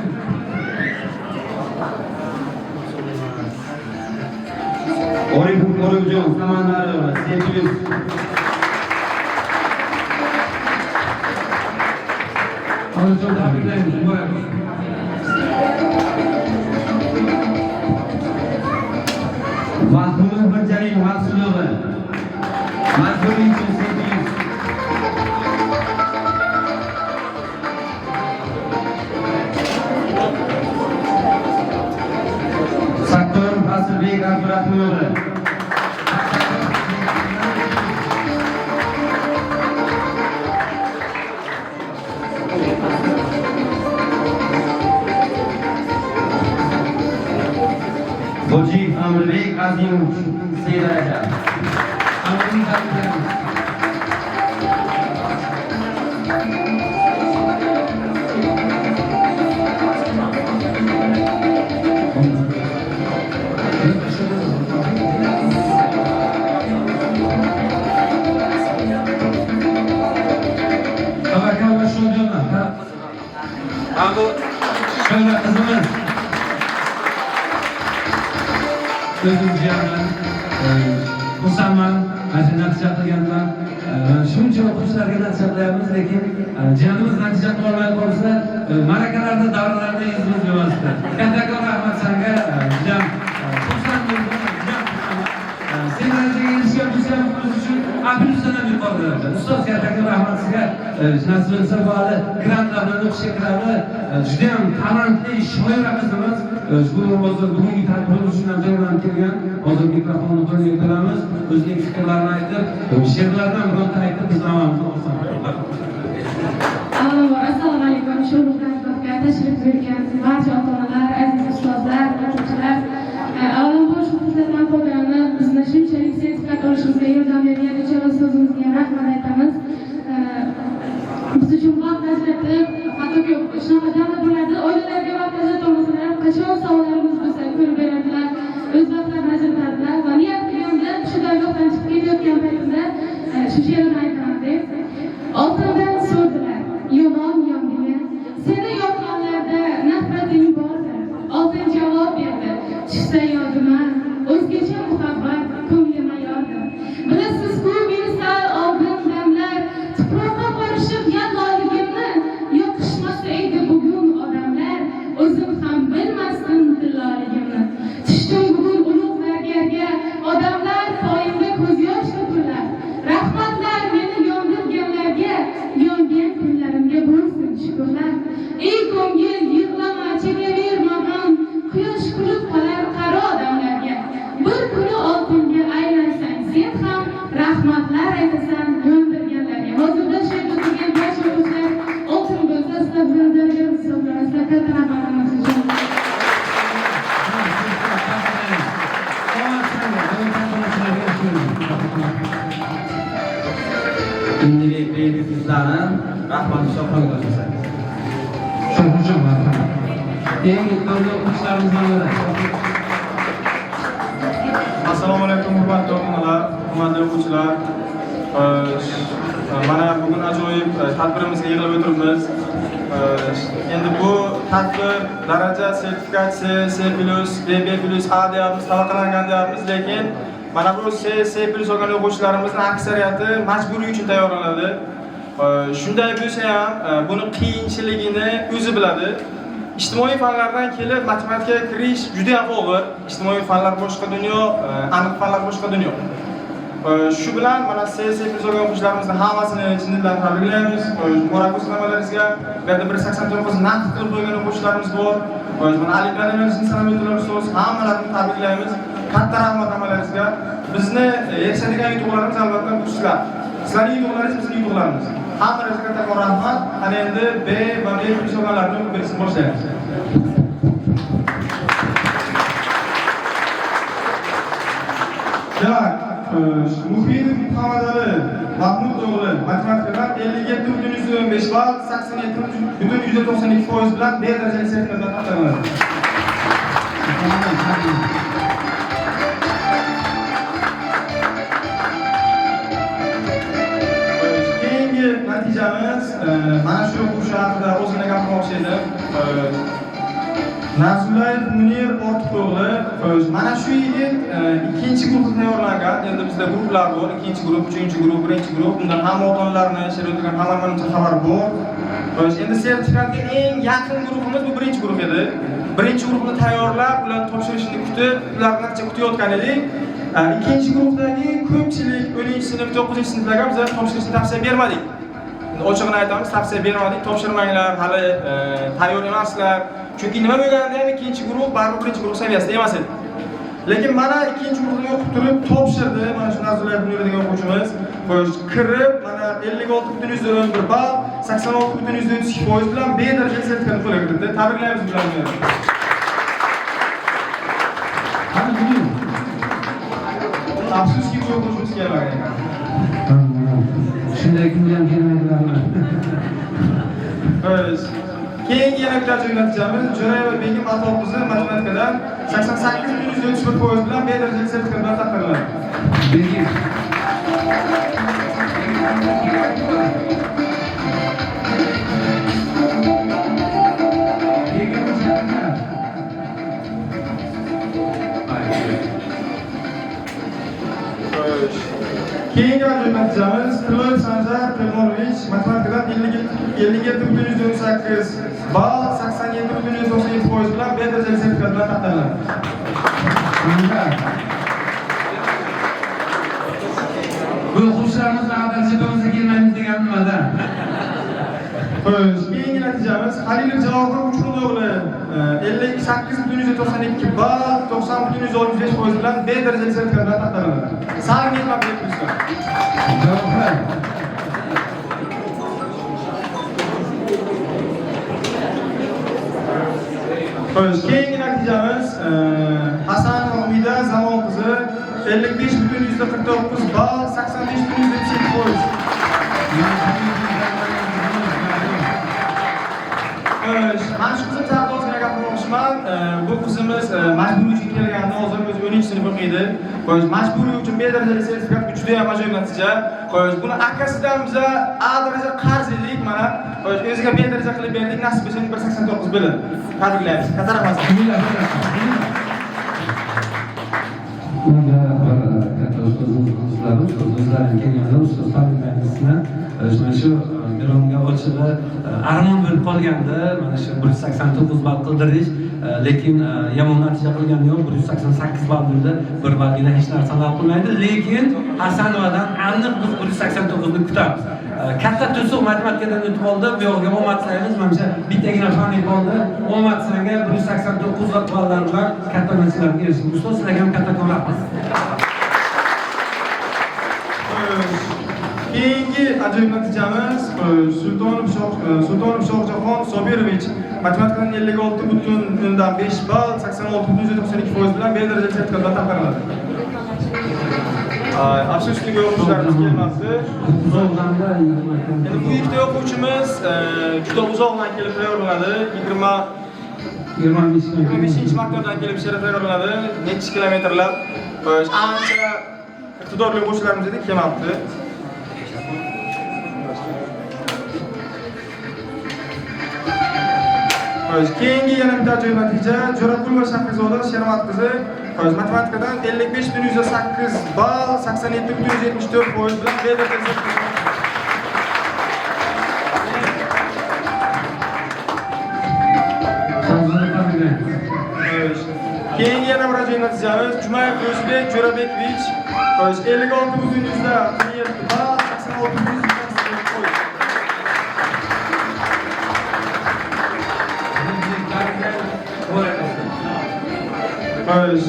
Oripov Orifjon Samandar o'g'li, C+. Orifjon, tabriklaymiz, muborak bo'lsin. Mahmudov Mirjalil Maqsud o'g'li. Majburiy uchun C+. Sattorov Asilbek Abdurahmon o'g'li. Hojiyev Amirbek Azimov, C daraja. Amirni tabriklaymiz. Tavakkal va Shodiyona. Ha, bu Shoira qizimiz. O'zim jiyanman, xursandman mana shu natija qilgandan. Shuncha o'quvchilarga natija qilyapmiz, lekin jiyanimiz natija qilolmay qolsa, ma'rakalarda, davralarda yuzimiz bo'lmasdi. Kattakon rahmat senga, judayam xursand bo'ldim, judayam xursandman. Sen darajaga erishgan bo'lsa ham biz uchun A plyusdan ham yuqori daraja. Ustoz, kattakon rahmat sizga. Nasib etsa, bu hali grantlar bilan o'qishga kiradi. Judayam talantli shoira qizimiz. Bu hozir bugungi tadbirimiz uchun ham tayyorlanib kelgan. Hozir mikrofonni qo'lga beramiz. O'zining fikrlarini aytib, she'rlardan bironta aytib, bizni hammamizni xursand qiladi. Avvalambor, assalomu alaykum. Shu tadbirga tashrif buyurgan barcha ota-onalar, aziz ustozlar, o'quvchilar. Avvalambor, shu fursatdan foydalanib, bizni shunchalik sertifikat olishimizga yordam bergan uchala ustozimizga rahmat aytamiz. Biz uchun vaqt ajratib, hattoki shunaqa damlar bo'ladi, oilalarga vaqt ajratolmasalar, qachon savollarimiz bo'lsa ko'rib beradilar, o'z vaqtlarini ajratadilar va niyat qilganda shu dargohdan chiqib ketayotgan paytimda shu she'rni aytaman deb. Oltindan so'rdilar, yomon yondigan, seni yoqqanlarda nafrating bordir. Oltin javob berdi, tushsa yodima, o'zgacha muhabbat ko'nglima yordi. Bilasiz-ku, meni sal oldin damlar, tuproqqa qorishib yalloligimni, yoqishmasa edi bugun odamlar, o'zim ham bilmasdim tilloligimni. Tushdim bugun ulug' zargarga, odamlar poyimda ko'z yosh to'kirlar. Rahmatlar meni yondirganlarga, yongan kunlarimga bo'lsin shukrlar. Ey ko'ngil, yig'lama, chekaverma g'am, quyosh kulib qolar qari odamlarga. Bir kuni oltinga aylansang sen ham, rahmatlar aytasan yondirganlarga. Hozirda shu yerda o'tirgan barcha o'quvchilar oltin bo'lsa, sizlar bizani zargarimiz hisoblanasizlar. Katta rahmat hammasi uchun. Omad senga, bugun katta natijalarga. Innibek Beyliklarni rahmat hisoblanib o'tsa. Shohruxjon, marhamat. Eng iqtidorli o'quvchilarimizdan biri. Hurmatli o'quvchilar, mana bugun ajoyib tadbirimizga yig'ilib o'tiribmiz. Endi bu tadbir daraja sertifikat C, C+, B, B+, A deyapmiz, tabaqalangan deyapmiz, lekin mana bu C, C+ olgan o'quvchilarimizning aksariyati majburiy uchun tayyorlanadi. Shunday bo'lsa ham buni qiyinchiligini o'zi biladi. Ijtimoiy fanlardan kelib matematikaga kirish juda ham og'ir. Ijtimoiy fanlar boshqa dunyo, aniq fanlar boshqa dunyo. Shu bilan mana C, C+ olgan o'quvchilarimizni hammasini chin dildan tabriklaymiz. Muborak bo'lsin hammalaringizga. Bu yerda 1.89 naqd qilib qo'ygan o'quvchilarimiz bor. Mana olimpiada yo'nalishini sanab o'tdilar ustoz. Hammalarini tabriklaymiz. Katta rahmat hammalaringizga. Bizni erishadigan yutuqlarimiz albatta bu sizlar. Sizlarning yutuqlaringiz bizning yutuqlarimiz. Hammalaringizga kattakon rahmat. Ana endi B va B+ olganlarni o'qib berishni boshlaymiz. Так, Muhidov Muhammadali Mahmud o'g'li matematikadan 57.15 ball, 87.92% bilan B darajali sertifikat bilan taqdirlanadi. Keyingi natijamiz, mana shu o'quvchi haqida ozgina gapirmoqchi edim. Nasrullayev Munir Ortiq o'g'li, mana shu yigit ikkinchi guruhda tayyorlangan. Endi bizda guruhlar bor, ikkinchi guruh, uchinchi guruh, birinchi guruh. Bundan hamma ota-onalarni, shu o'tirgan hamma manimcha xabar bor. Endi sertifikatga eng yaqin guruhimiz bu birinchi guruh edi. Birinchi guruhni tayyorlab, ularni topshirishini kutib, ularni natija kutayotgan edik. Ikkinchi guruhdagi ko'pchilik 10-sinf, 9-sinflarga biz topshirishni tavsiya bermadik. Ochig'ini aytamiz, tavsiya bermadik, topshirmanglar, hali tayyor emaslar. Chunki nima bo'lganda ham ikkinchi guruh baribir birinchi guruh saviyasida emas edi. Lekin mana ikkinchi guruhni o'qib turib topshirdi, mana shu Nasrullayev Munir degan o'quvchimiz. Xo'sh, kirib mana 56.11 ball, 86.32% bilan B darajali sertifikatni qo'lga kiritdi. Tabriklaymiz bularni. Qani Munir? Afsuski bu o'quvchimiz kelmagan ekan. Shunday kunga ham kelmaydilarmi? Xo'sh. Keyingi yana bitta ajoyib natijamiz Jo'rayeva Begim Ato qizi matematikadan 88.31% bilan B darajali sertifikat bilan taqdirlandi. Begim. Begim O'shanlar. Xo'sh. Keyingi ajoyib natijamiz Tilloyev Sanjar Temurlovich matematikadan 57.18 ball, 87.97% bilan B darajali sertifikat bilan taqdirlandi. Sanjar. Bu o'quvchilarimiz A daraja bo'lmasa kelmaymiz degani nimada? Xo'sh, keyingi natijamiz Halilov Javohir Uchqun o'g'li 58.92 ball, 90.65% bilan B darajali sertifikat bilan taqdirlandi. Sal yetmab B plusdan. Javohir. Xo'sh, keyingi natijamiz Hasanova Umida Zamon qizi 55.49 ball, 85.37%. Xo'sh, mana shu qizimiz haqida ozgina gapirmoqchiman. Bu qizimiz majburiy uchun kelganda hozir o'zi 10-sinf o'qiydi. Xo'sh, majburiy uchun B darajali sertifikat bu juda ham ajoyib natija. Xo'sh, buni akasidan biza A daraja qarz edik mana. Xo'sh, o'ziga B daraja qilib berdik, nasib bo'lsa 1.89 bo'ladi. Tabriklaymiz. Katta rahmat. Unda bir katta ustozlarimiz o'zlari kelganlar, ustoz tabriklaymiz. Mana shu Mironga ochig'i armon bo'lib qolgandi. Mana shu 189 ball qildirish, lekin yomon natija qilgani yo'q. 188 ball bo'ldi. Bir ballgina hech narsani hal qilmaydi, lekin Hasanovadan aniq biz 189 ni kutamiz. Katta to'siq matematikadan o'tib oldi. Bu yog'iga omad tilaymiz. Manimcha bittagina fan qoldi. Omad senga 189 ballar bilan katta natijalarga erishing. Ustoz, sizlarga ham kattakon rahmat. Keyingi ajoyib natijamiz Sultonov Shohjahon Sobirovich matematikadan 56.5 ball, 86.92% bilan B darajali sertifikat bilan taqdirlanadi. Afsuski bu o'quvchilarimiz kelmabdi. Uzoqdan Endi bu ikkita o'quvchimiz juda uzoqdan kelib tayyorlanadi. 25 maktabdan kelib shu yerda tayyorlanadi. Necha kilometrlab. Ancha iqtidorli o'quvchilarimiz edi, kelmabdi. Xo'sh, keyingi yana bitta ajoyib natija Jo'raqulova Shahrizoda Shermat qizi, xo'sh, matematikadan 55.8 ball, 87.74% bilan B darajasi. Keyingi yana bir ajoyib natijamiz Jumayev Do'stbek Jo'rabekovich, xo'sh, 56.47 ball, 86.8%. Xo'sh.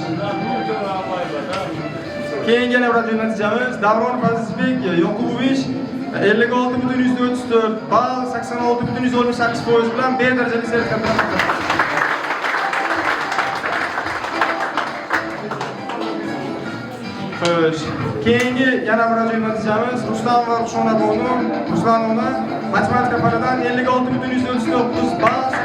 Keyingi yana bir ajoyib natijamiz Davronov Azizbek Yoqubovich 56.34 ball, 86.68% bilan B darajali sertifikat bilan. Xo'sh, keyingi yana bir ajoyib natijamiz Ruslan va Ruxshona Bonu, Ruslanovna matematika fanidan 56.39 ball, 86.75%.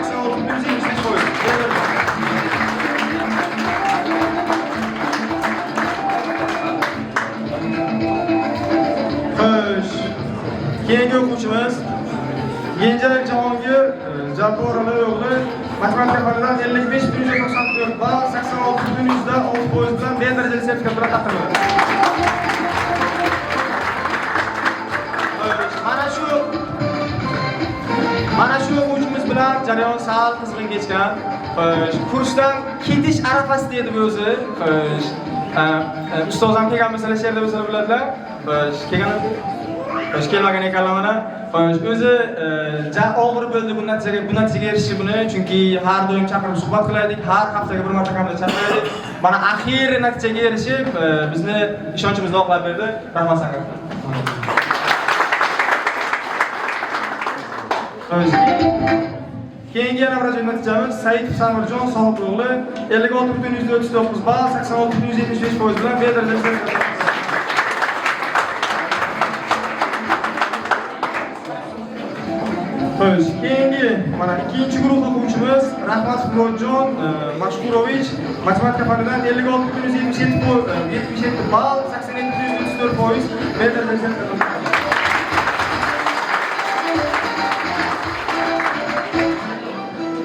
Xo'sh, keyingi o'quvchimiz Genjayev Jahongir Jabborova o'g'li matematika fanidan 55.94 ball, 86.6% bilan B darajali sertifikat bilan taqdirlanadi. Mana shu o'quvchimiz bilan jarayon sal qizg'in kechgan. Xo'sh, kursdan ketish arafasida edi bu o'zi. Xo'sh, ustoz ham kelgan bo'lsalar, shu yerda bo'lsalar biladilar. Xo'sh, kelganlar. Xo'sh, kelmagan ekanlar mana. Xo'sh, o'zi ja og'ir bo'ldi bu natijaga erishishi buni, chunki har doim chaqirib suhbat qilardik, har haftaga bir marta kamida chaqirardik. Mana axir natijaga erishib, bizni ishonchimizni oqlab berdi. Rahmat sanga. Xo'sh, keyingi yana bir ajoyib natijamiz Saidov Samirjon Sohib o'g'li 56.39 ball, 86.75% bilan B darajali sertifikat. Xo'sh, keyingi mana ikkinchi guruh o'quvchimiz Rahmatov Murodjon Mashkurovich matematika fanidan 56.77 ball, 87.34% B darajali sertifikat.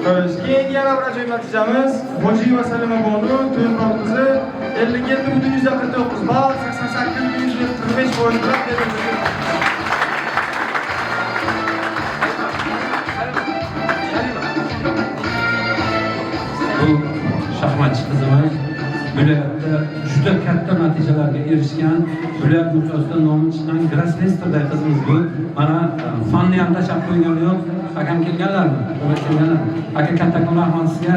Xo'sh, keyingi yana bir ajoyib natijamiz Hojiyeva Salima Bonu To'yimrod qizi 57.49 ball, 88.45% bilan B darajali. Bu shaxmatchi qizimiz viloyatda juda katta natijalarga erishgan, viloyat miqyosida nomi chiqqan grossmeysterday qizimiz bu. Mana fanni ham tashlab qo'ygani yo'q. Akam kelganlarmi? Kelganlar. Aka, kattakon rahmat sizga.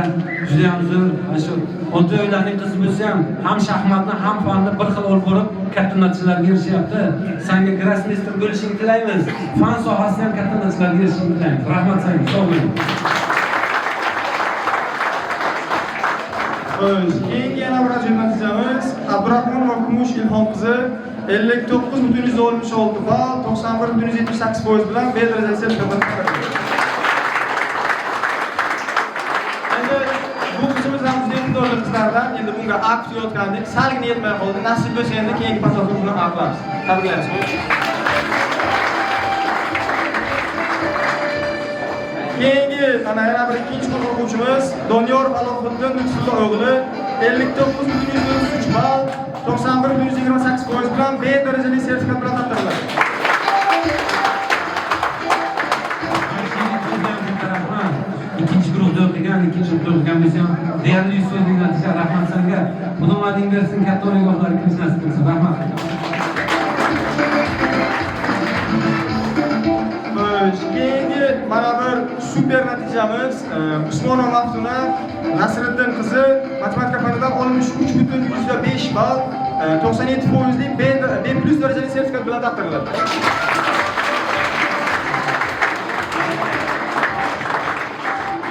Juda ham zo'r. Mana shu oddiy oilaning qizi bo'lsa ham, ham shaxmatni, ham fanni bir xil olib borib katta natijalarga erishyapti. Senga grossmeyster bo'lishingni tilaymiz. Fan sohasida ham katta natijalarga erishishingni tilaymiz. Rahmat senga, sog' bo'ling. Xo'sh, keyingi yana bir ajoyib natijamiz Abdurahmonova Kumush Ilhom qizi 59.66 ball, 91.78% bilan B darajali sertifikat bilan. Endi bu qizimiz ham juda iqtidorli qizlardan, endi bunga A kutayotgandik, salgina yetmay qoldi. Nasib bo'lsa endi keyingi pasatda buni A qilamiz. Tabriklaymiz. Keyingi mana yana bir ikkinchi guruh o'quvchimiz Doniyorov Alohiddin Lutfullo o'g'li 59.33 ball, 91.28% bilan B darajali sertifikat bilan taqdirlanadi. Ikkinchi guruhda o'qigan, ikkinchi guruhda o'qigan bo'lsa ham deyarli 100% natija. Rahmat senga. Xudo mading bersin, katta oliygohlarga kirish nasib qilsin. Rahmat. Xo'sh, keyingi mana bir super natijamiz Usmonova Maftuna Nasriddin qizi matematika fanidan 63.5 ball, 97%lik B plus darajali sertifikat bilan taqdirlanadi.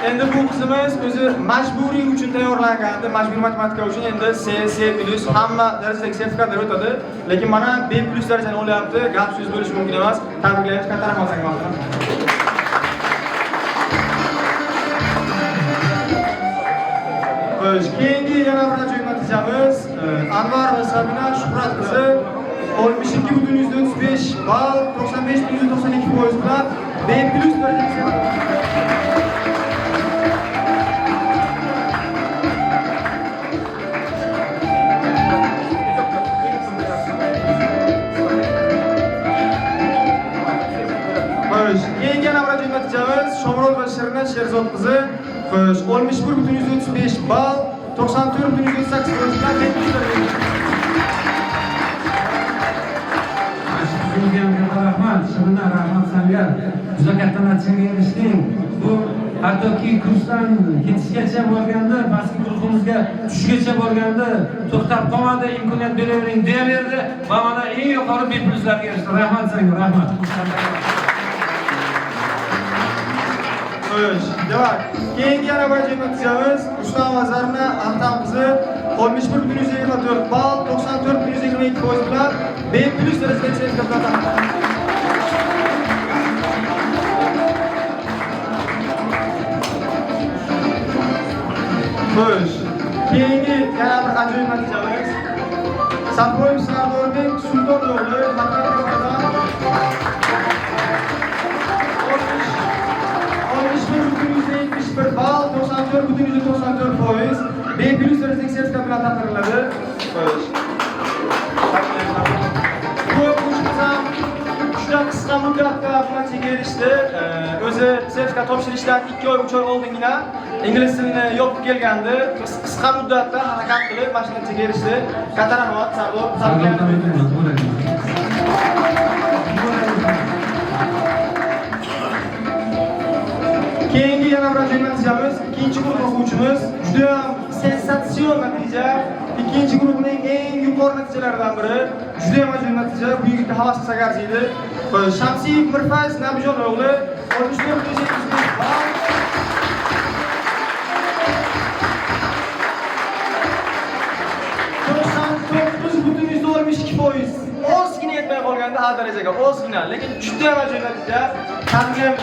Endi bu qizimiz o'zi majburiy uchun tayyorlangandi, majburiy matematika uchun endi C, C plus hamma darajadagi sertifikatlar o'tadi, lekin mana B plus darajani olyapti, gap so'z bo'lishi mumkin emas. Tabriklaymiz, katta rahmat senga Maftuna. Xo'sh, keyingi yana bir ajoyib natijamiz Anvar va Sabina Shuhrat qizi 62,35 ball, 95,92% bilan B plus darajasi. Xo'sh, keyingi yana bir ajoyib natijamiz Shomurod va Shirina Sherzod qizi. Xo'sh, 61,35 ball, 94,38% bilan B plus darajasi. Sizga ham katta rahmat, Shirina, rahmat senga. Juda katta natijaga erishding. Bu hattoki kursdan ketishgacha borganda, pastki guruhimizga tushgacha borganda to'xtab qolmadi, imkoniyat beravering deyaverdi va mana eng yuqori B pluslarga erishdi. Rahmat senga, rahmat. Xo'sh, demak, keyingi yana bir ajoyib natijamiz Rustam va Zarina Ahtam qizi 61,24 ball, 94,22% bilan B plus darajadagi sertifikat bilan taqdirlandi. Xo'sh, keyingi yana bir ajoyib natijamiz Safoyev Sardorbek Sulton o'g'li matematika fanidan 61,71 ball, 94,94%, B plus darajadagi sertifikat bilan taqdirlanadi. Xo'sh. Bu o'quvchimiz ham juda qisqa muddatda bu natijaga erishdi. O'zi sertifikat topshirishdan 2 oy, 3 oy oldingina ingliz tilini yopib kelgandi. Qisqa muddatda harakat qilib mana shu natijaga erishdi. Katta rahmat, Sardor. Tabriklaymiz. Keyingi yana bir ajoyib natijamiz ikkinchi guruh o'quvchimiz, juda ham sensatsion natija. Ikkinchi guruhning eng yuqori natijalaridan biri. Juda ham ajoyib natija. Bu yigitni havas qilsak arziydi. Xo'sh, Shamsiyev Mirfayz Nabijon o'g'li 64,75 ball. 99,62%. Ozgina yetmay qolganda A darajaga, ozgina, lekin juda ham ajoyib natija. Tabriklaymiz.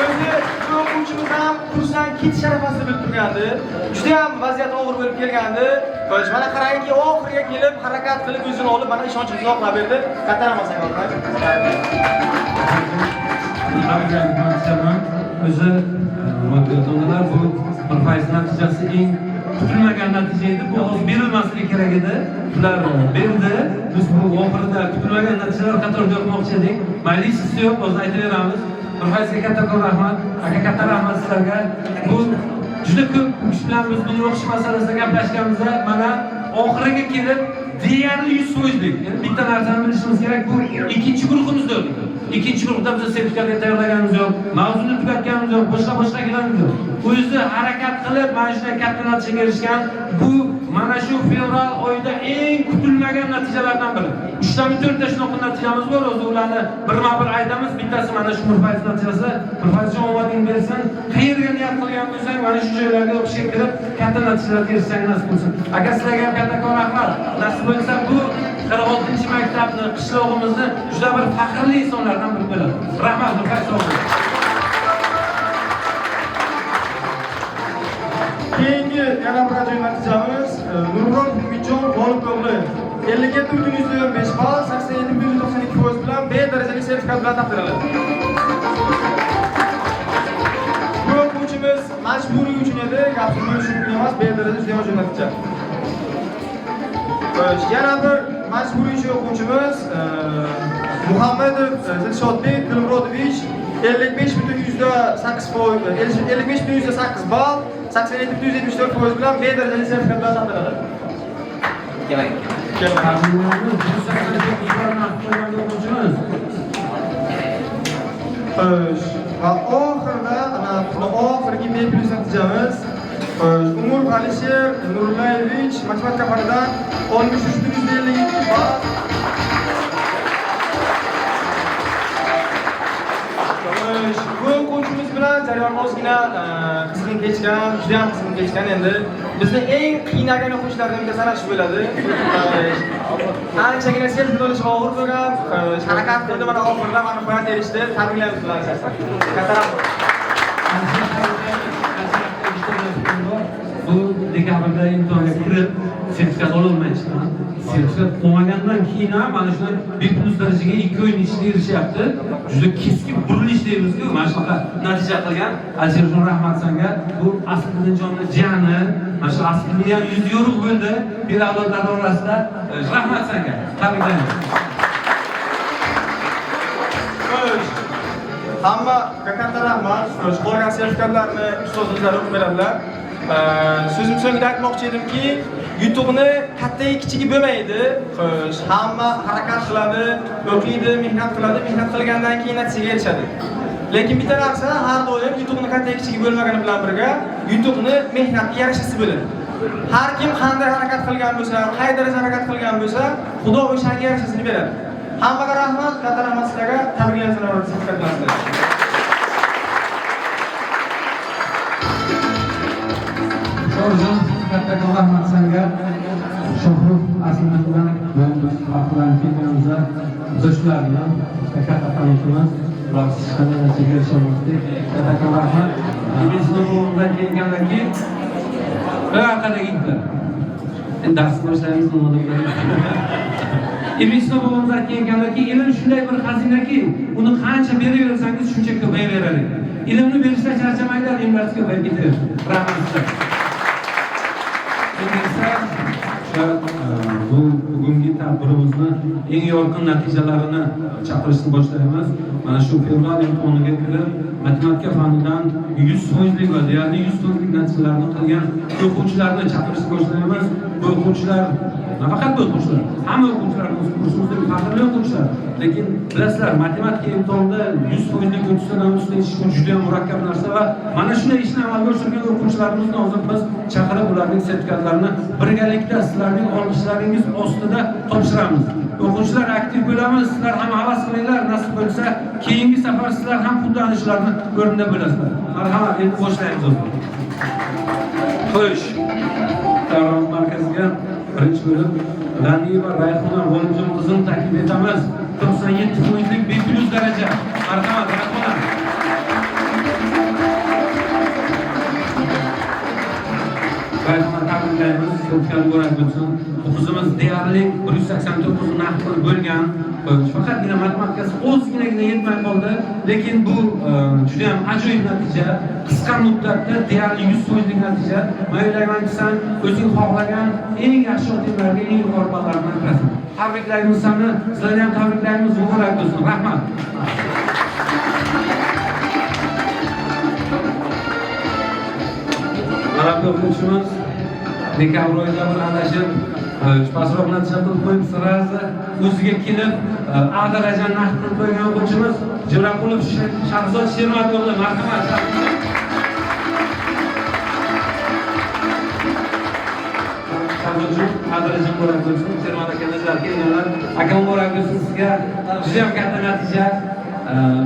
O'zi bu o'quvchimiz ham kursdan ketish arafasida bo'lib turgandi. Juda ham vaziyat og'ir bo'lib kelgandi. Xo'sh, mana qarangki, oxiriga kelib harakat qilib o'zini olib, mana ishonchimizni oqlab berdi. Katta rahmat senga. Tabriklaymiz. O'zi ota-onalar bu Mirfayz natijasi eng kutilmagan natija edi. Bu hozir berilmasligi kerak edi. Ular berdi. Biz bu oxirida kutilmagan natijalar qatorida o'qimoqchi edik. Mayli, hechqisi yo'q, hozir aytaveramiz. Mirfayzga kattakon rahmat, aka katta rahmat sizlarga. Bu juda ko'p kishi bilan biz buni o'qish masalasida gaplashganimizda mana oxiriga kelib deyarli 100%lik. Endi bitta narsani bilishimiz kerak, bu ikkinchi guruhimizda o'qidi. Ikkinchi guruhda biz sertifikatga tayyorlaganimiz yo'q, mavzuni tugatganimiz yo'q, boshqa qilganimiz yo'q. O'zi harakat qilib mana shunday katta natijaga erishgan. Bu mana shu fevral oyida eng kutilmagan natijalardan biri. 3 tami 4 ta shunaqa natijamiz bor, o'zi ularni birma-bir aytamiz. Bittasi mana shu Mirfayz natijasi. Mirfayzjon omading bersin. Qayerga niyat qilgan bo'lsang, mana shu joylarga o'qishga kirib, katta natijalarga erishsang nasib bo'lsin. Aka, sizlarga ham kattakon rahmat. Nasib bo'lsa bu 46-maktabni, qishlog'imizni juda bir faxrli insonlardan biri bo'ladi. Rahmat, Mirfayz sog' bo'ling. Keyingi yana bir ajoyib natijamiz Nurmurod Umidjon G'olib o'g'li 57,5 ball, 87,92% bilan B darajali sertifikat bilan taqdirlanadi. Bu o'quvchimiz majburiy uchun edi, gapsiz bo'lishi mumkin emas, B daraja juda ajoyib natija. Xo'sh, yana bir majburiy uchun o'quvchimiz Muhammedov Dilshodbek Dilmurodovich 55,8%, 55,8 ball, 87,74% bilan B darajali sertifikat bilan taqdirlanadi. Keling. O'quvchimiz. Xo'sh, va oxirida ana oxirgi B plus natijamiz Xo'sh, Umur Alisher Nurullayevich matematika fanidan 63,52 ball. Xo'sh, bu o'quvchimiz bilan jarayon ozgina qizg'in kechgan, juda ham qizg'in kechgan endi. Bizni eng qiynagan o'quvchilardan bittasi ana shu bo'ladi. Anchagina sertifikat olish og'ir bo'lgan, harakat qildi, mana oxirida mana nihoyat erishdi. Tabriklaymiz bilan. Katta rahmat. Bu dekabrda Dekabrda imtihonga kirib sertifikat ololmay chiqqan. Sertifikat olmagandan keyin ham mana shunday B plus darajaga 2 oyning ichida erishyapti. Juda keskin burilish deymizku, mana shunaqa natija qilgan. Alisherjon, rahmat senga. Bu Asliddinjonni jani, mana shu Asliddinni ham yuzi yorug' bo'ldi bir avlodlar orasida. Rahmat senga. Tabriklayman. Xo'sh, hamma katta rahmat. Xo'sh, qolgan sertifikatlarni ustoz o'zlari o'qib beradilar. So'zim so'ngida aytmoqchi edimki, yutuqni kattagi kichigi bo'lmaydi. Xo'sh, hamma harakat qiladi, o'qiydi, mehnat qiladi, mehnat qilgandan keyin natijaga erishadi. Lekin bitta narsa, har doim yutuqni kattagi kichigi bo'lmagani bilan birga, yutuqni mehnatga yarashasi bo'ladi. Har kim qanday harakat qilgan bo'lsa, qay darajada harakat qilgan bo'lsa, Xudo o'shanga yarashasini beradi. Hammaga rahmat, katta rahmat sizlarga. Tabriklayman sertifikat bilan sizlarga. Shohruxjon, kattakon rahmat senga. Shohrux Asliddin bilan bugun biz faxrlanib kelganimizda biz shular bilan katta tanishimiz. Ular hech qanday narsaga erisholmasdik. Kattakon rahmat. Ibn Sino kelgandan keyin bir orqadagi yigitlar. Endi darsni boshlaymiz, nima deb. Ibn Sino bobomiz aytgan ekanlarki, ilm shunday bir xazinaki, uni qancha beraversangiz shuncha ko'payaverar ekan. Ilmni berishdan charchamanglar, ilmlaringiz ko'payib ketaversin. Rahmat sizlarga. Endi esa o'sha bu bugungi tadbirimizni eng yorqin natijalarini chaqirishni boshlaymiz. Mana shu fevral imtihoniga kirib, matematika fanidan 100%lik va deyarli 100%lik natijalarni qilgan o'quvchilarni chaqirishni boshlaymiz. Bu o'quvchilar, nafaqat bu o'quvchilar, hamma o'quvchilarimiz kursimizdagi faxrli o'quvchilar. Lekin bilasizlar, matematika imtihonida 100%lik 30tadan ustida ish bu juda ham murakkab narsa va mana shunday ishni amalga oshirgan o'quvchilarimizni hozir biz chaqirib, ularning sertifikatlarini birgalikda sizlarning olqishlaringiz ostida topshiramiz. O'quvchilar aktiv bo'lamiz, sizlar ham havas qilinglar, nasib bo'lsa keyingi safar sizlar ham xuddi ana shularni o'rnida bo'lasizlar. Marhamat, endi boshlaymiz o'zi. Xo'sh, Davron markaziga birinchi bo'lib G'aniyeva Rayhona G'olimjon qizini taklif etamiz. 97%lik B plus daraja. Marhamat, Rayhona. Rayhona tabriklaymiz, sertifikat muborak bo'lsin. Bu qizimiz deyarli 189 naqd qilib bo'lgan. Faqatgina matematikasi ozginagina yetmay qoldi, lekin bu juda ham ajoyib natija. Qisqa muddatda deyarli 100%lik natija. Men o'ylaymanki, sen o'zing xohlagan eng yaxshi otimlarga, eng yuqori ballar bilan kirasan. Tabriklaymiz seni, sizlarni ham tabriklaymiz, muborak bo'lsin. Rahmat. Mana bu o'quvchimiz dekabr oyida bir adashib, pastroq natija qilib qo'yib, sразу o'ziga kelib, A darajani naqd qilib qo'ygan o'quvchimiz Jo'raqulov Shahzod Shermat o'g'li. Marhamat. Shahzodjon, A daraja muborak bo'lsin. Shermat akamizlar kelganlar. Aka muborak bo'lsin sizga. Juda ham katta natija.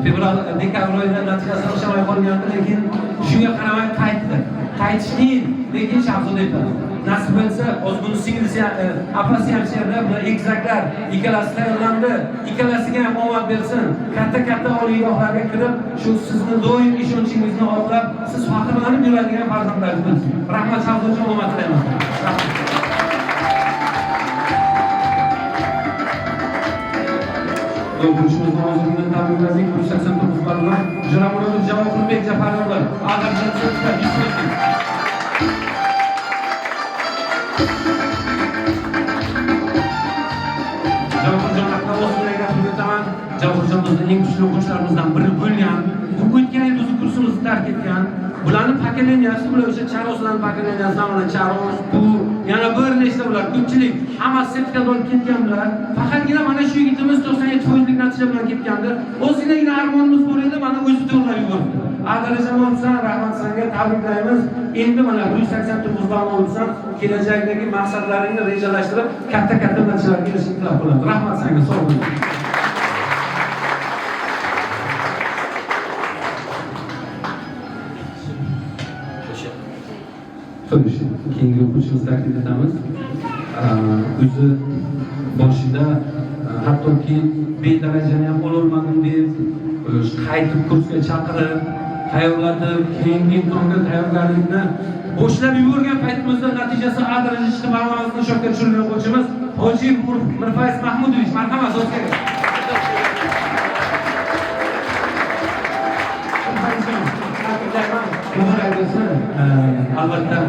Fevral, dekabr oyida natijasi o'xshamay qolgandi, lekin shunga qaramay qaytdi. Qaytish qiyin, lekin Shahzod aytadi. Nasib bo'lsa, hozir buni singlisi, apasi ham shu yerda, bular egizaklar, ikkalasi tayyorlandi. Ikkalasiga ham omad bersin. Katta-katta oliygohlarga kirib, shu sizni doim ishonchingizni oqlab, siz faxrlanib yuradigan farzandlaringiz bo'lsin. Rahmat Shahzodjon, omad tilayman. Rahmat. O'quvchimizni hozirgina tabrikladik, 189 ball bilan Jo'ramurodov Javohirbek Jafarov, A daraja sertifikat 100%lik. Javohirjon haqida ozgina gapirib o'taman. Javohirjon bizni eng kuchli o'quvchilarimizdan biri bo'lgan. Bu o'tgan yil bizni kursimizni tark etgan. Bularni pokoleniyasi, bular o'sha Charoslarning pokoleniyasi, mana Charos, bu yana bir nechta ular ko'pchilik hammasi sertifikat olib ketgan bular. Faqatgina mana shu yigitimiz 97%lik natija bilan ketgandi. Ozginagina armonimiz bor edi, mana o'zi to'g'rilab yubordi. A darajani olibsan, rahmat senga, tabriklaymiz. Endi mana 189 ball olibsan, kelajakdagi maqsadlaringni rejalashtirib, katta-katta natijalarga erishishni tilab qolamiz. Rahmat senga, sog' bo'ling. Xo'sh, keyingi o'quvchimizni taklif etamiz. O'zi boshida hattoki B darajani ham ololmadim deb qaytib kursga chaqirib, tayyorlatib, keyingi imtihonga tayyorgarlikni Boshlab yuborgan paytimizda natijasi A daraja chiqib, hammamizni shokka tushirgan o'quvchimiz Hojiyev Mirfayz Mahmudovich, marhamat, do'stlar. Muborak bo'lsin. Albatta,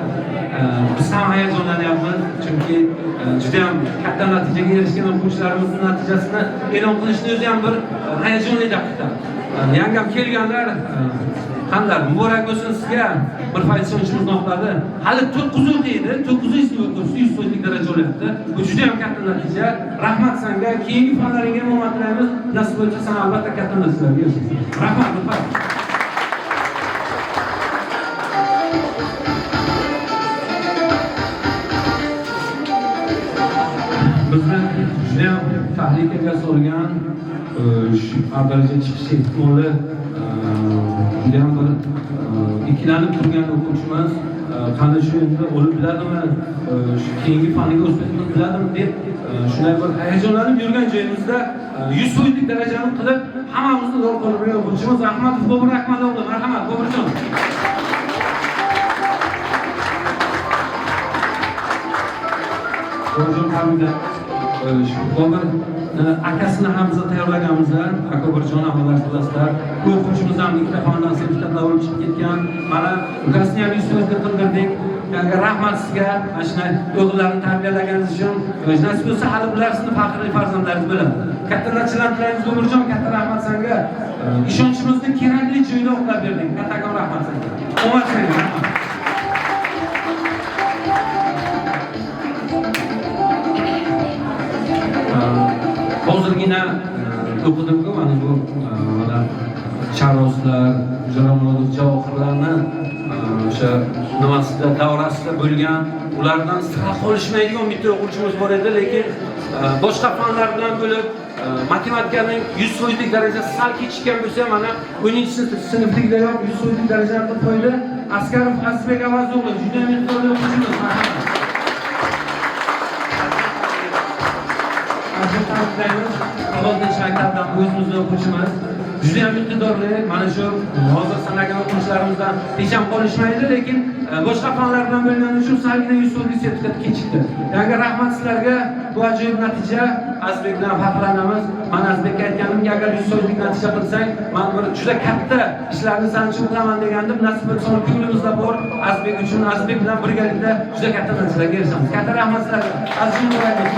biz ham hayajonlanyapmiz, chunki juda ham katta natijaga erishgan o'quvchilarimizning natijasini e'lon qilishni o'zi ham bir hayajonli daqiqa. Yangam kelganlar, qanday muborak bo'lsin sizga. Bir fayz ishonchimizni oqladi. Hali 9 o'qiydi, 9 sinf o'quvchisi 100% daraja olyapti. Bu juda ham katta natija. Rahmat senga. Keyingi fanlaringga ham omad tilaymiz. Nasib bo'lsa sen albatta katta natijalarga erishasan. Rahmat, Mirfayz. Bizni juda ham tahlikaga solgan, shu A daraja chiqishi ehtimoli juda ham bir ikkilanib turgan o'quvchimiz, qani shu endi olib biladimi, shu keyingi faniga o'tib biladimi deb shunday bir hayajonlanib yurgan joyimizda 100% darajani qilib hammamizni lol qoldirgan o'quvchimiz Ahmadov Bobur Akmalov, marhamat Boburjon. Boburjon tabriklaymiz. Bobur akasini ham biz tayyorlaganmiz. Aka Boburjon avvallar bilasizlar. Bu o'quvchimiz ham ikkita fandan sertifikatlar olib chiqib ketgan. Mana ukasini ham 100% qildirdik. Yani rahmat sizga, mana shunday o'g'illarni tarbiyalaganingiz uchun. Nasib bo'lsa hali bular sizni faxrli farzandlaringiz bo'ladi. Katta natijalar tilaymiz Boburjon, katta rahmat senga. Ishonchimizni kerakli joyda oqlab berding. Kattakon rahmat senga. Omad senga, rahmat. Hozirgina o'qidimku mana bu mana Charoslar, Jalolmurodov Javohirlarni o'sha nimasida davrasida bo'lgan, ulardan sira qolishmaydigan bitta o'quvchimiz bor edi, lekin boshqa fanlar bilan bo'lib matematikaning 100% darajasi sal kechikkan bo'lsa ham mana 10-sinflikda ham 100% darajani qilib qo'ydi. Askarov Azizbek Avazov juda ham e'tiborli o'quvchimiz. Oltinchi maktabdan o'zimizni o'quvchimiz. Juda ham iqtidorli, mana shu hozir sanagan o'quvchilarimizdan hech ham qolishmaydi, lekin boshqa fanlar bilan bo'lgani uchun salgina 100% sertifikat kechikdi. Ya'ni rahmat sizlarga, bu ajoyib natija. Azizbek bilan faxrlanamiz. Men Azizbekka aytganimki, agar 100% natija qilsang, men bir juda katta ishlarni sen uchun qilaman degandim. Nasib bo'lsa ko'nglimizda bor. Azizbek uchun, Azizbek bilan birgalikda juda katta natijalarga erishamiz. Katta rahmat sizlarga. Azizim muborak bo'lsin.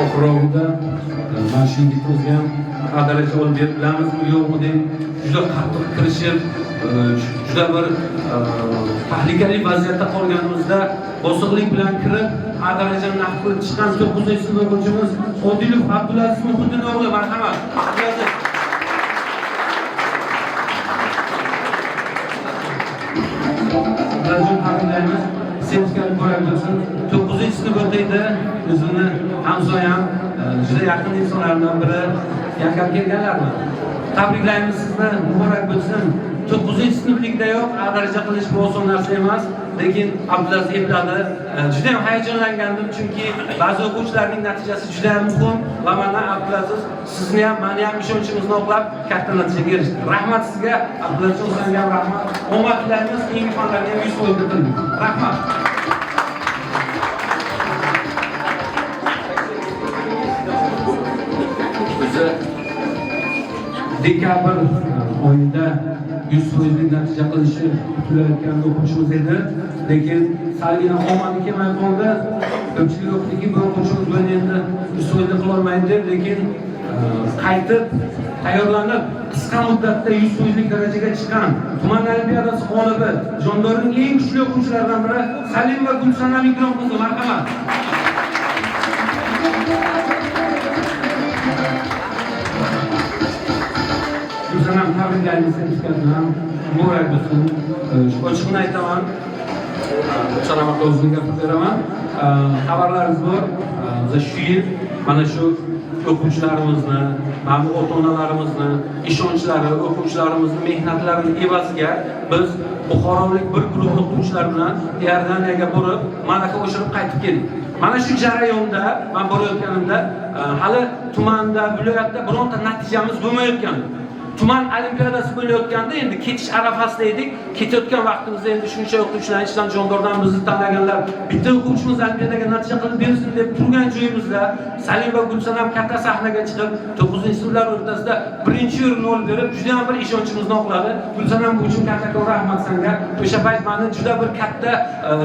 Oxirida mana shu yigitimizga ham A daraja olib berib bilamizmi yo'qmi deb juda qattiq kirishib, juda bir tahlikali vaziyatda qolganimizda bosiqlik bilan kirib A darajani naqd qilib chiqqan 9-sinf o'quvchimiz Odilov Abdulaziz Muhiddin o'g'li, marhamat. Abdulaziz. Abdulazizjon tabriklaymiz. Sertifikat muborak bo'lsin. 9-sinf o'qiydi. O'zini hamsoyam, juda yaqin insonlardan biri. Yaqin kelganlarmi? Tabriklaymiz sizni, muborak bo'lsin. 9-sinflikdayoq A daraja qilish bu oson narsa emas, lekin Abdulaziz epladi. Juda ham hayajonlangandim, chunki ba'zi o'quvchilarning natijasi juda ham muhim va mana Abdulaziz sizni ham, meni ham ishonchimizni oqlab katta natijaga erishdi. Rahmat sizga, Abdulaziz, senga ham rahmat. Omad tilaymiz, keyingi fanlarga ham 100% qildik. Rahmat. O'zi dekabr oyida 100% natija qilishi kutilayotgan o'quvchimiz edi, lekin salgina omadi kelmay qoldi. Ko'pchilik o'qidiki, bu o'quvchimiz buni endi 100% qilolmaydi deb, lekin qaytib tayyorlanib qisqa muddatda 100% darajaga chiqqan tuman olimpiadasi g'olibi, Jondorning eng kuchli o'quvchilaridan biri Salimova Gulsanam Ikrom qizi, marhamat. Gulsanam tabriklaymiz, sertifikat bilan muborak bo'lsin. Ochiqini aytaman, Gulsanam aka o'zini gapirib beraman. Xabarlaringiz bor, biz shu yil mana shu O'quvchilarimizni, mana bu ota-onalarimizni ishonchlari, o'quvchilarimizni mehnatlarini evaziga biz buxorolik bir guruh o'quvchilar bilan Iordaniyaga borib, malaka oshirib qaytib keldik. Mana shu jarayonda men borayotganimda hali tumanda, viloyatda bironta natijamiz bo'lmayotgan. Tuman olimpiadasi bo'layotganda endi ketish arafasida edik. Ketayotgan vaqtimizda endi shuncha o'quvchilar ichidan Jondordan bizni tanlaganlar, bitta o'quvchimiz olimpiadaga natija qilib bersin deb turgan joyimizda Salim va Gulsanam katta sahnaga chiqib 9-sinflar o'rtasida birinchi o'rinni olib berib, juda ham bir ishonchimizni oqladi. Gulsanam, bu uchun kattakon rahmat senga. O'sha payt meni juda bir katta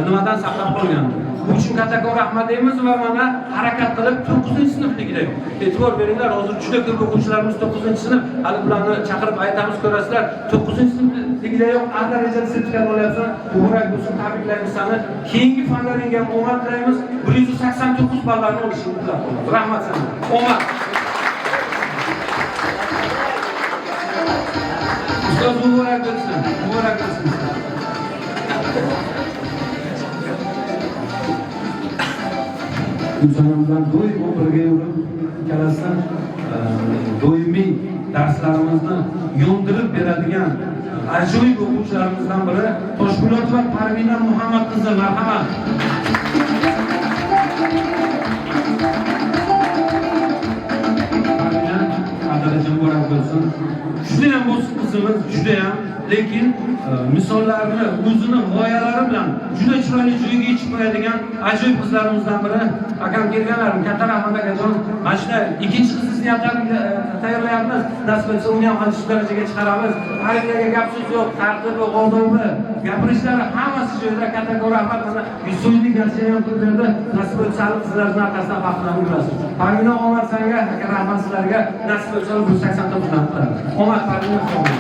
nimadan saqlab qolgandi. Bu uchun kattakon rahmat deymiz va mana harakat qilib 9-sinfligida e'tibor beringlar, hozir juda ko'p o'quvchilarimiz 9-sinf, hali bularni chaqirib aytamiz, ko'rasizlar, 9-sinfligidayoq A darajali sertifikat olyapsan, muborak bo'lsin, tabriklaymiz seni. Keyingi fanlaringga ham omad tilaymiz. 189 ballarni olishingni tilab qolamiz. Rahmat senga. Omad. Ustoz muborak bo'lsin. Muborak bo'lsin. Gulsanam bilan doimo birga yurib, ikkalasidan doimiy darslarimizni yondirib beradigan ajoyib o'quvchilarimizdan biri Toshpo'latova Parvina Muhammad qizi, marhamat. Parvina, daraja muborak bo'lsin. Juda ham bo'lsin qizimiz, juda ham, lekin misollarni o'zini g'oyalari bilan juda chiroyli joyga yetib qo'yadigan ajoyib qizlarimizdan biri. Akam kelganlarim, katta rahmat akajon. Mana shunday ikkinchi qizingizni ham tayyorlayapmiz. Nasib etsa uni ham shu darajaga chiqaramiz. Parvinaga gap so'z yo'q, tartibi, odobi, gapirishlari hammasi joyida. Kattakon rahmat. Mana yuz so'mlik narsa ham qilib berdi. Nasib etsa qizlarning orqasidan faxrlanib yurasiz. Parvina, omad senga, aka rahmat sizlarga. Nasib etsa 189 dan qilamiz. Omad Parvina, omad.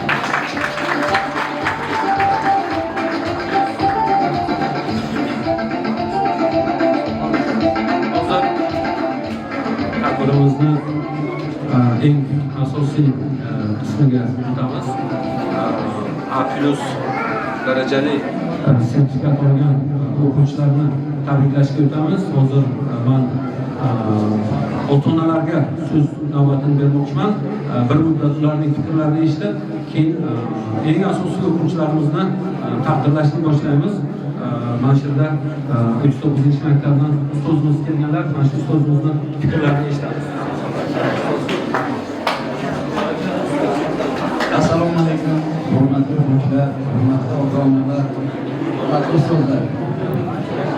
Hozir tadbirimizni eng asosiy qismiga o'tamiz. A plus darajali sertifikat olgan o'quvchilarni tabriklashga o'tamiz. Hozir man ota-onalarga so'z navbatini bermoqchiman. Bir muddat ularning fikrlarini eshitib, keyin eng asosiy o'quvchilarimizni taqdirlashni boshlaymiz. Mana shu yerda 39-maktabdan ustozimiz kelganlar, mana shu ustozimizni fikrlarini eshitamiz. Assalomu alaykum, hurmatli o'quvchilar, hurmatli ota-onalar, hurmatli ustozlar.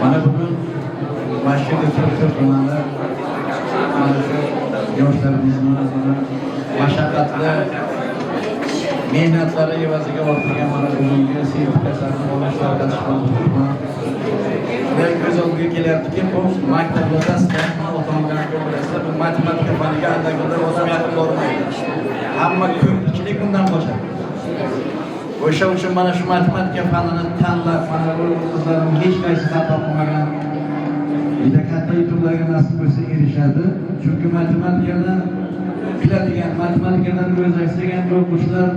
Mana bugun mana shu yerda turib mana shu yoshlarimizni mashaqqatli mehnatlari evaziga ortilgan mana bugungi sertifikatlarni olishlarga chiqmoqchiman. Men ko'z oldimga kelyaptiki, bu maktablarda sizlar ota-onalar ko'p bilasizlar, bu matematika faniga aldaganda odam yaqin bormaydi. Hamma ko'pchilik bundan qochadi. O'sha uchun mana shu matematika fanini tanlab, mana bu qizlarim hech qaysi xato qilmagan, juda katta yutuqlarga nasib bo'lsa erishadi. Chunki matematikani biladigan, matematikadan o'zlashtirgan o'quvchilar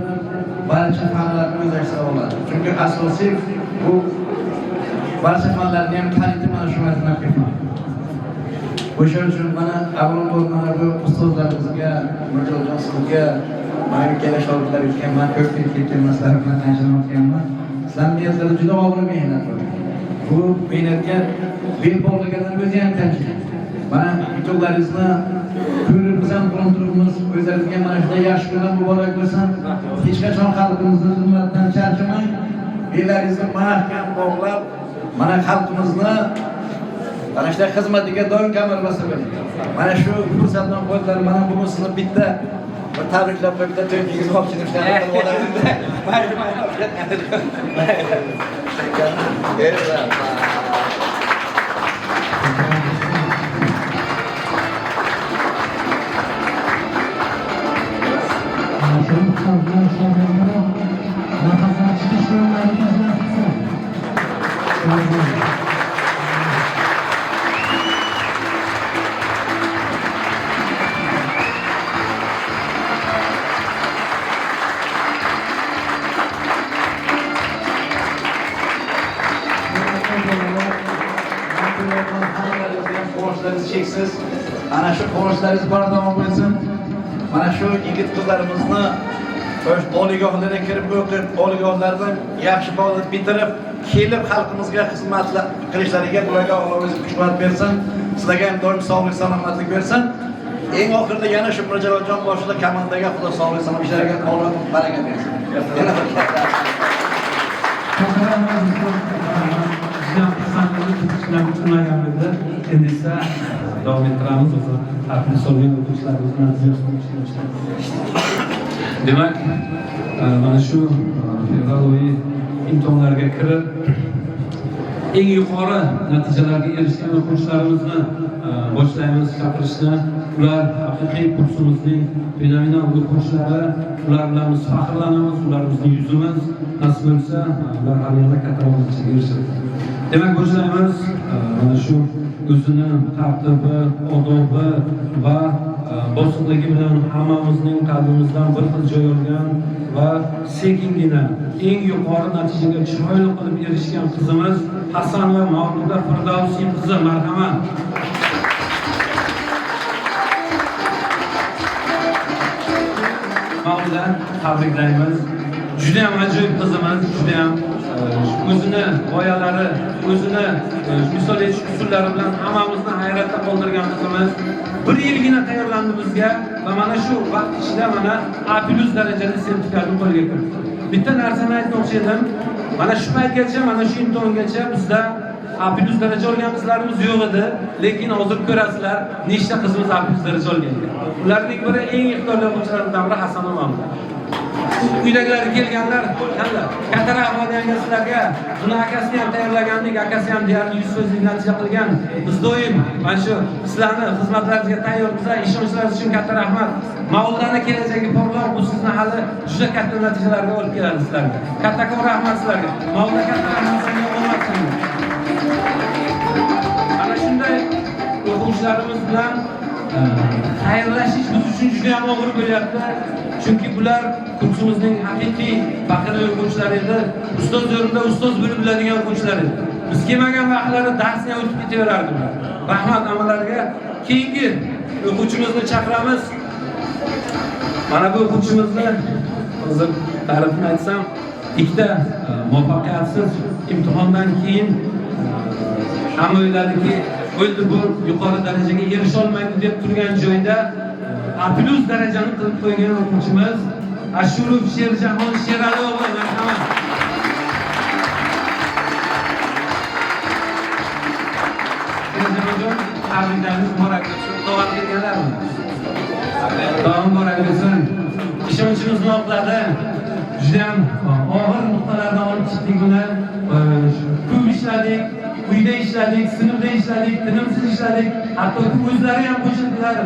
barcha fanlarni o'zlashtira oladi. Chunki asosiy bu barcha fanlarni ham kaliti mana shu matematika fani. O'sha uchun mana avvalambor mana bu ustozlarimizga, Mirjaloljon sizga, mana ikkala shogirdlar uchun man ko'p ketganman, sizlar bilan qancha o'tganman. Sizlar niyatlarda juda og'ir mehnat bor. Bu mehnatga bel bog'laganlar o'zi ham kamchilik. Mana yutuqlaringizni ko'rib biz ham quvonib turibmiz. O'zlaringizga mana shunday yaxshi kunlar muborak bo'lsin. Hech qachon xalqimizni xizmatidan charchamang. Bellaringizni mahkam bog'lab, mana xalqimizni mana shunday xizmatiga doim kamarbasta bo'ling. Mana shu fursatdan foydalanib, mana bugun sizni bitta bir tabriklab qo'yib, bitta to'yingizni olib chiqib qilib oladi. Mayli, mayli. Nafasdan chiqish yo'llarini tezlashsin. Quvonchlarimiz cheksiz. Ana shu quvonchlaringiz bardavom bo'lsin. Mana shu yigit qizlarimizni o'z oliygohlarga kirib o'qib, oliygohlardan yaxshi baholar bitirib, kelib xalqimizga xizmat qilishlariga bularga Alloh o'zi kuch quvvat bersin. Sizlarga ham doim sog'lik, salomatlik bersin. Eng oxirida yana shu Mirjaloljon boshida komandaga Xudo sog'lik, salomat ishlariga Alloh baraka bersin. Yana bir katta Judayam xursand bo'ldik, bilan kutilmagan edi. Endi esa davom ettiramiz o'zi harfni solgan o'quvchilarimizni natijasini. Demak, mana shu fevral oyi imtihonlarga kirib, eng yuqori natijalarga erishgan o'quvchilarimizni boshlaymiz chaqirishni. Ular haqiqiy kursimizning fenomenal o'quvchilari. Ular bilan biz faxrlanamiz, ular bizning yuzimiz. Nasib bo'lsa, ular hali yana kattaroq natijaga erishadi. Demak, boshlaymiz. Mana shu o'zini tartibi, odobi va bosiqligi bilan hammamizning qalbimizdan bir xil joy olgan va sekingina eng yuqori natijaga chiroyli qilib erishgan qizimiz Hasanova Mavluda Firdavsiy qizi, marhamat. Mavluda, tabriklaymiz. Juda ham ajoyib qizimiz, juda ham o'zini g'oyalari, o'zini misol etish usullari bilan hammamizni hayratda qoldirgan qizimiz. Bir yilgina tayyorlandi bizga va mana shu vaqt ichida mana A+ darajali sertifikatni qo'lga kiritdi. Bitta narsani aytmoqchi edim. Mana shu paytgacha, mana shu imtihongacha bizda A+ daraja olgan qizlarimiz yo'q edi, lekin hozir ko'rasizlar, nechta qizimiz A+ daraja olgan. Ularning biri eng iqtidorli o'quvchilardan biri Hasanova Mavluda. Uydagilar kelganlar, qanday? Katta rahmat yangi sizlarga. Buni akasini ham tayyorlagandik, akasi ham deyarli 100% natija qilgan. Biz doim mana shu sizlarni xizmatlaringizga tayyormiz. Ishonchlaringiz uchun katta rahmat. Mavludani kelajagi porloq, bu sizni hali juda katta natijalarga olib keladi sizlarga. Kattakon rahmat sizlarga. Mavluda, katta rahmat senga, omad senga. Mana shunday o'quvchilarimiz bilan xayrlashish biz uchun juda ham og'ir bo'lyapti. Chunki bular kursimizning haqiqiy faxrli o'quvchilari edi. Ustoz o'rnida ustoz bo'lib biladigan o'quvchilar edi. Biz kelmagan vaqtlarda darsni ham o'tib ketaverardi ular. Rahmat hammalarga. Keyingi o'quvchimizni chaqiramiz. Mana bu o'quvchimizni hozir ta'rifini aytsam, ikkita muvaffaqiyatsiz imtihondan keyin hamma o'yladiki, o'ldi bu yuqori darajaga erisha olmaydi deb turgan joyda A+ darajani qilib qo'ygan o'quvchimiz Ashurov Sherjahon Sherali o'g'li, marhamat. Sherjahonjon, tabriklaymiz, muborak bo'lsin. Tog'am kelganlarmi? Tog'am muborak bo'lsin. Ishonchimizni oqladi. Juda ham og'ir nuqtalardan olib chiqdik buni. Ko'p ishladik, uyda ishladik, sinfda ishladik, tinimsiz ishladik. Hatto o'zlari ham qo'shildilar.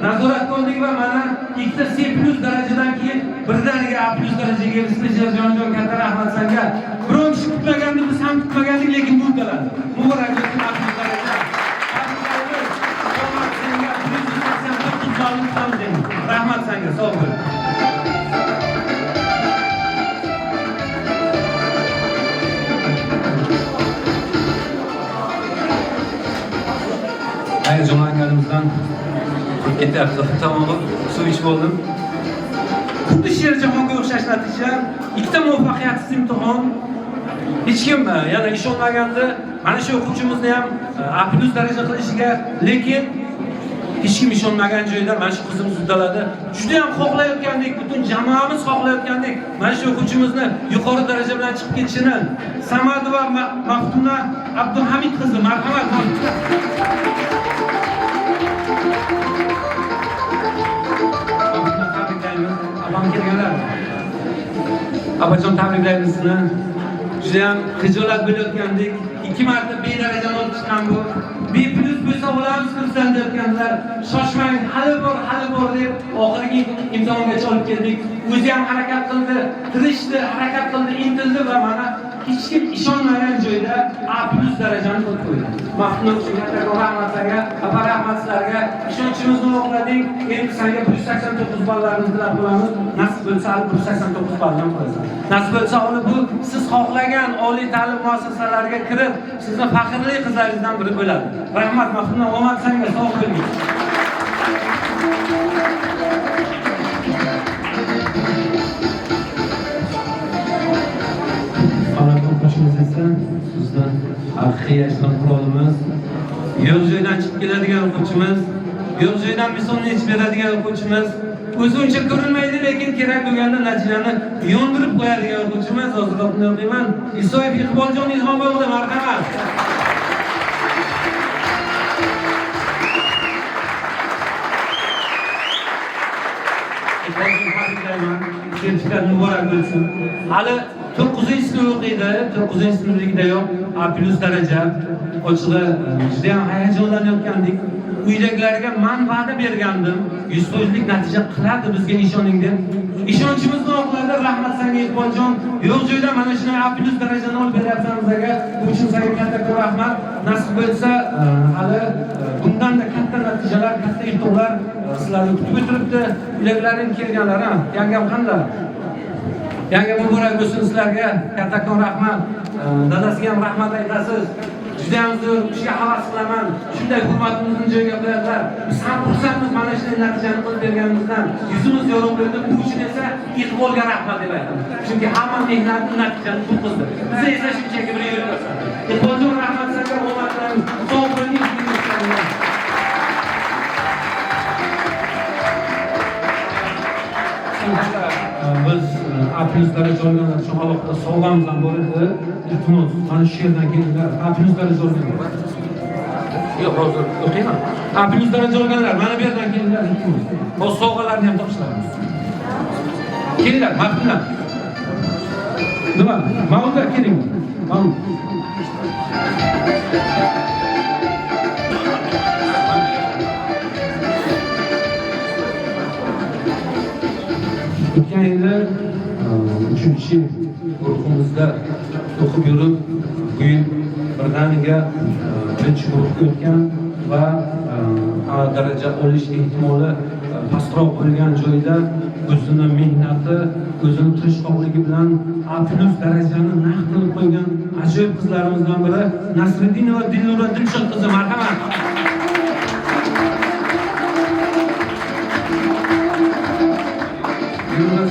Nazoratga oldik va mana ikkita C+ darajadan keyin birdaniga A+ darajaga erishdi. Sherjonjon, katta rahmat senga. Biror kishi kutmagandi, biz ham kutmagandik, lekin bu uddalar. Muborak bo'lsin A+ daraja. Tabriklaymiz. Omad senga, 189 ballni kutamiz endi. Rahmat senga, sog' bo'l. Hayajonlanganimizdan ketyapti tomog'im, suv ichib oldim. Xuddi Sherjahonga o'xshash natija, ikkita muvaffaqiyatsiz imtihon. Hech kim yana ishonmagandi mana shu o'quvchimizni ham A+ daraja qilishiga, lekin hech kim ishonmagan joyda mana shu qizimiz uddaladi. Juda ham xohlayotgandik, butun jamoamiz xohlayotgandik mana shu o'quvchimizni yuqori daraja bilan chiqib ketishini. Samadova Maftuna Abduhamid qizi, marhamat. Tabriklaymiz. Apam kelganlar. Apajon, tabriklaymiz sizni. Juda ham xijolat bo'layotgandik. 2 marta B darajani olib chiqqan bu. B+ bo'lsa olamiz kursdan deyotgandilar. Shoshmang, hali bor, hali bor deb oxirgi imtihongacha olib keldik. O'zi ham harakat qildi, tirishdi, harakat qildi, intildi va mana hech kim ishonmagan joyda A+ darajani qilib qo'ydi. Maftuna uchun kattakon rahmat senga, apa rahmat sizlarga. Ishonchimizni oqlading. Endi senga 189 ballarni tilab qolamiz. Nasib bo'lsa hali 189 balldan qo'yasan. Nasib bo'lsa hali bu siz xohlagan oliy ta'lim muassasalariga kirib, sizni faxrli qizlaringizdan biri bo'ladi. Rahmat Maftuna, omad senga, sog' bo'ling. Mana bu o'quvchimiz esa bizni haqiqiy yashil qurolimiz, yo'q joydan chiqib keladigan o'quvchimiz, yo'q joydan misolni yechib beradigan o'quvchimiz, o'zi uncha ko'rinmaydi, lekin kerak bo'lganda natijani yondirib qo'yadigan o'quvchimiz. Hozir otini o'qiyman. Isoyev Iqboljon Ilhom o'g'li, marhamat. Iqboljon, tabriklayman. Sertifikat muborak bo'lsin. Hali 9-sinf o'qiydi, 9-sinfligidayoq A+ daraja. Ochig'i juda ham hayajonlanayotgandik. Uydagilarga man va'da bergandim, 100%lik natija qiladi, bizga ishoning deb. Ishonchimizni oqladi. Rahmat senga Iqboljon. Yo'q joydan mana shunday A+ darajani olib beryapsan bizga. Bu uchun senga kattakon rahmat. Nasib bo'lsa, hali bundan-da katta natijalar, katta yutuqlar sizlarni kutib o'tiribdi. Uydagilaring kelganlar, ha? Yangam qanday? Yanga muborak bo'lsin sizlarga. Kattakon rahmat. Dadasiga ham rahmat aytasiz. Juda ham zo'r, kuchga havas qilaman. Shunday hurmatimizni joyiga qo'yadilar. Biz ham xursandmiz mana shunday natijani qilib berganimizdan. Yuzimiz yorug' bo'ldi. Bu uchun esa Iqbolga rahmat deb aytamiz. Chunki hamma mehnatni natijani bu qildi. Biz esa shunchaki bir yo'l ko'rsatdik. Iqboljon, rahmat senga, omad tilaymiz. Sog' bo'ling. Biz A+ daraja olganlar uchun alohida sovg'amiz ham bor edi. Iltimos, mana shu yerdan kelinglar. A+ daraja olganlar. Yo'q, hozir o'qiyman. A+ daraja olganlar, mana bu yerdan kelinglar, iltimos. Hozir sovg'alarni ham topshiramiz. Kelinglar, maftunlar. Nima? Mavludlar keling. Mavlud. O'tgan yili 3-chi guruhimizda o'qib yurib, bu yil birdaniga 1-chi guruhga o'tgan va A daraja olish ehtimoli pastroq bo'lgan joyda o'zini mehnati, o'zini tirishqoqligi bilan A+ darajani naqd qilib qo'ygan ajoyib qizlarimizdan biri Nasriddinova Dilnura Dilshod qizi, marhamat.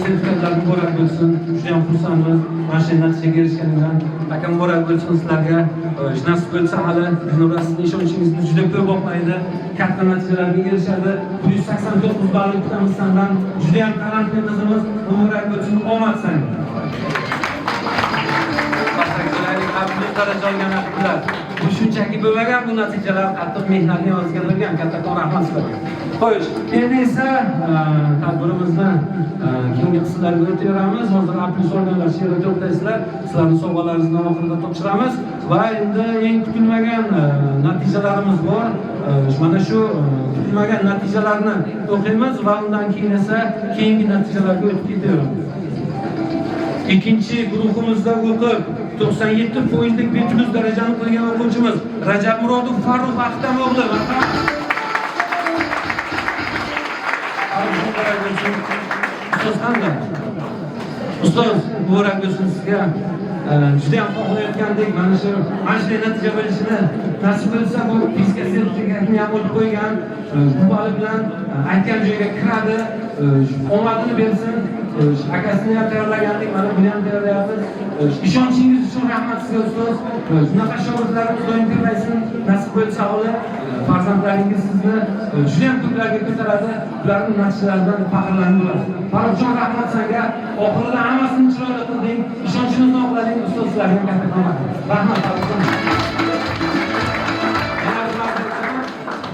Sertifikatlar muborak bo'lsin. Juda ham xursandmiz mana shu natijaga erishganimdan. Aka, muborak bo'lsin sizlarga. Nasib bo'lsa hali Dilnura sizni ishonchingizni juda ko'p oqlaydi, katta natijalarga erishadi. 189 ballni kutamiz sendan. Juda ham talantli qizimiz, muborak bo'lsin, omad senga. A+ daraja olgan ular. Bu shunchaki bo'lmagan, bu natijalar qattiq mehnatni yozgan bo'lgan. Kattakon rahmat sizlarga. Xo'sh, endi esa tadbirimizni keyingi qismlarga o'taveramiz. Hozir A+ olganlar shu yerda to'xtaysizlar. Sizlarning sovg'alaringizni oxirida topshiramiz va endi eng kutilmagan natijalarimiz bor. Mana shu kutilmagan natijalarni o'qiymiz va undan keyin esa keyingi natijalarga o'tib ketaveramiz. 2-chi guruhimizda o'qib 97%lik B+ darajani qilgan o'quvchimiz Rajab Murodov Farruh Ahtam o'g'li. Marhamat. Ustoz qanday? Ustoz, muborak bo'lsin sizga. Juda ham xohlayotgandik mana shunday natija bo'lishini. Nasib bo'lsa bu fizika sertifikatini ham olib qo'ygan. Bu bola bilan aytgan joyga kiradi. Omadini bersin. Akasini ham tayyorlagandik, mana buni ham tayyorlayapmiz. Ishonchingiz uchun rahmat sizga ustoz. Shunaqa shogirdlarimiz doim ko'paysin. Nasib bo'lsa holi farzandlaringiz sizni juda ham ko'plarga ko'taradi. Ularning natijalaridan faxrlanib bo'lasiz. Farruhjon, rahmat senga. Oxirida hammasini chiroyli qilding. Ishonchimizni oqlading. Ustoz, sizlarga kattakon rahmat. Rahmat Farruhjon.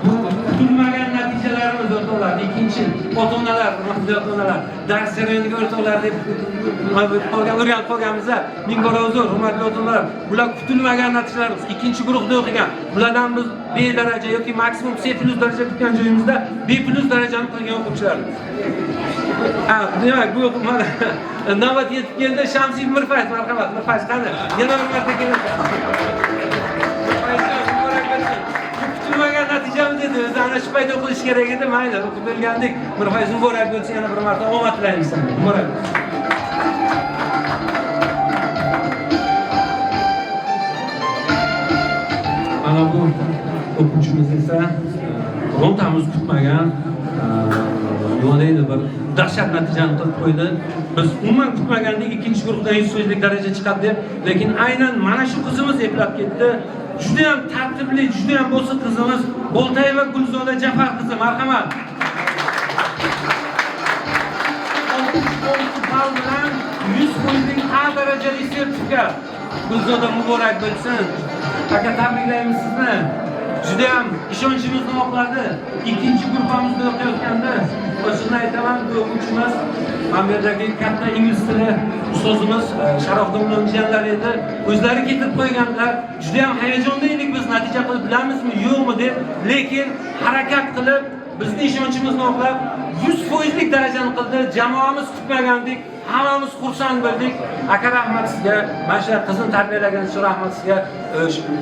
Bu kutilmagan natijalarimiz o'rtoqlar. Ikkinchi ota-onalar, hurmatli ota-onalar, dars jarayoniga o'rtoqlar deb qolgan, o'rganib qolganmiz. Ming bor uzr, hurmatli ota-onalar. Bular kutilmagan natijalarimiz. 2-chi guruhda o'qigan. Bulardan biz B daraja yoki maksimum C+ daraja kutgan joyimizda B+ darajani qilgan o'quvchilarimiz. Ha, demak, bu mana navbat yetib keldi. Shamsiy Mirfayz, marhamat. Mirfayz qani? Yana bir marta keladi. Mirfayzjon, muborak bo'lsin. Bu kutilmagan natijamiz edi. O'zi ana shu payt o'qilish kerak edi. Mayli, o'qib bo'lgandik. Mirfayz, muborak bo'lsin. Yana bir marta omad tilaymiz senga. Muborak bo'lsin. Mana bu o'quvchimiz esa Birontamiz kutmagan, nima deydi, bir dahshat natijani qilib qo'ydi. Biz umuman kutmagandik ikkinchi guruhdan 100%lik daraja chiqadi deb, lekin aynan mana shu qizimiz eplab ketdi. Juda ham tartibli, juda ham bo'lsa qizimiz Boltayeva Gulzoda Jafar qizi, marhamat. 66 ball bilan 100%lik A darajali sertifikat. Gulzoda muborak bo'lsin. Aka, tabriklaymiz sizni. Juda ham ishonchimizni oqladi. Ikkinchi guruhimizda o'qiyotganda, ochig'ini aytaman, bu o'quvchimiz mana bu yerdagi katta ingliz tili ustozimiz Sharof domla jiyanlar edi. O'zlari ketirib qo'yganlar. Juda ham hayajonda edik biz, natija qilib bilamizmi, yo'qmi deb, lekin harakat qilib bizni ishonchimizni oqlab 100%lik darajani qildi. Jamoamiz kutmagandik, hammamiz xursand bo'ldik. Aka, rahmat sizga. Mana shu qizni tarbiyalaganingiz uchun rahmat sizga.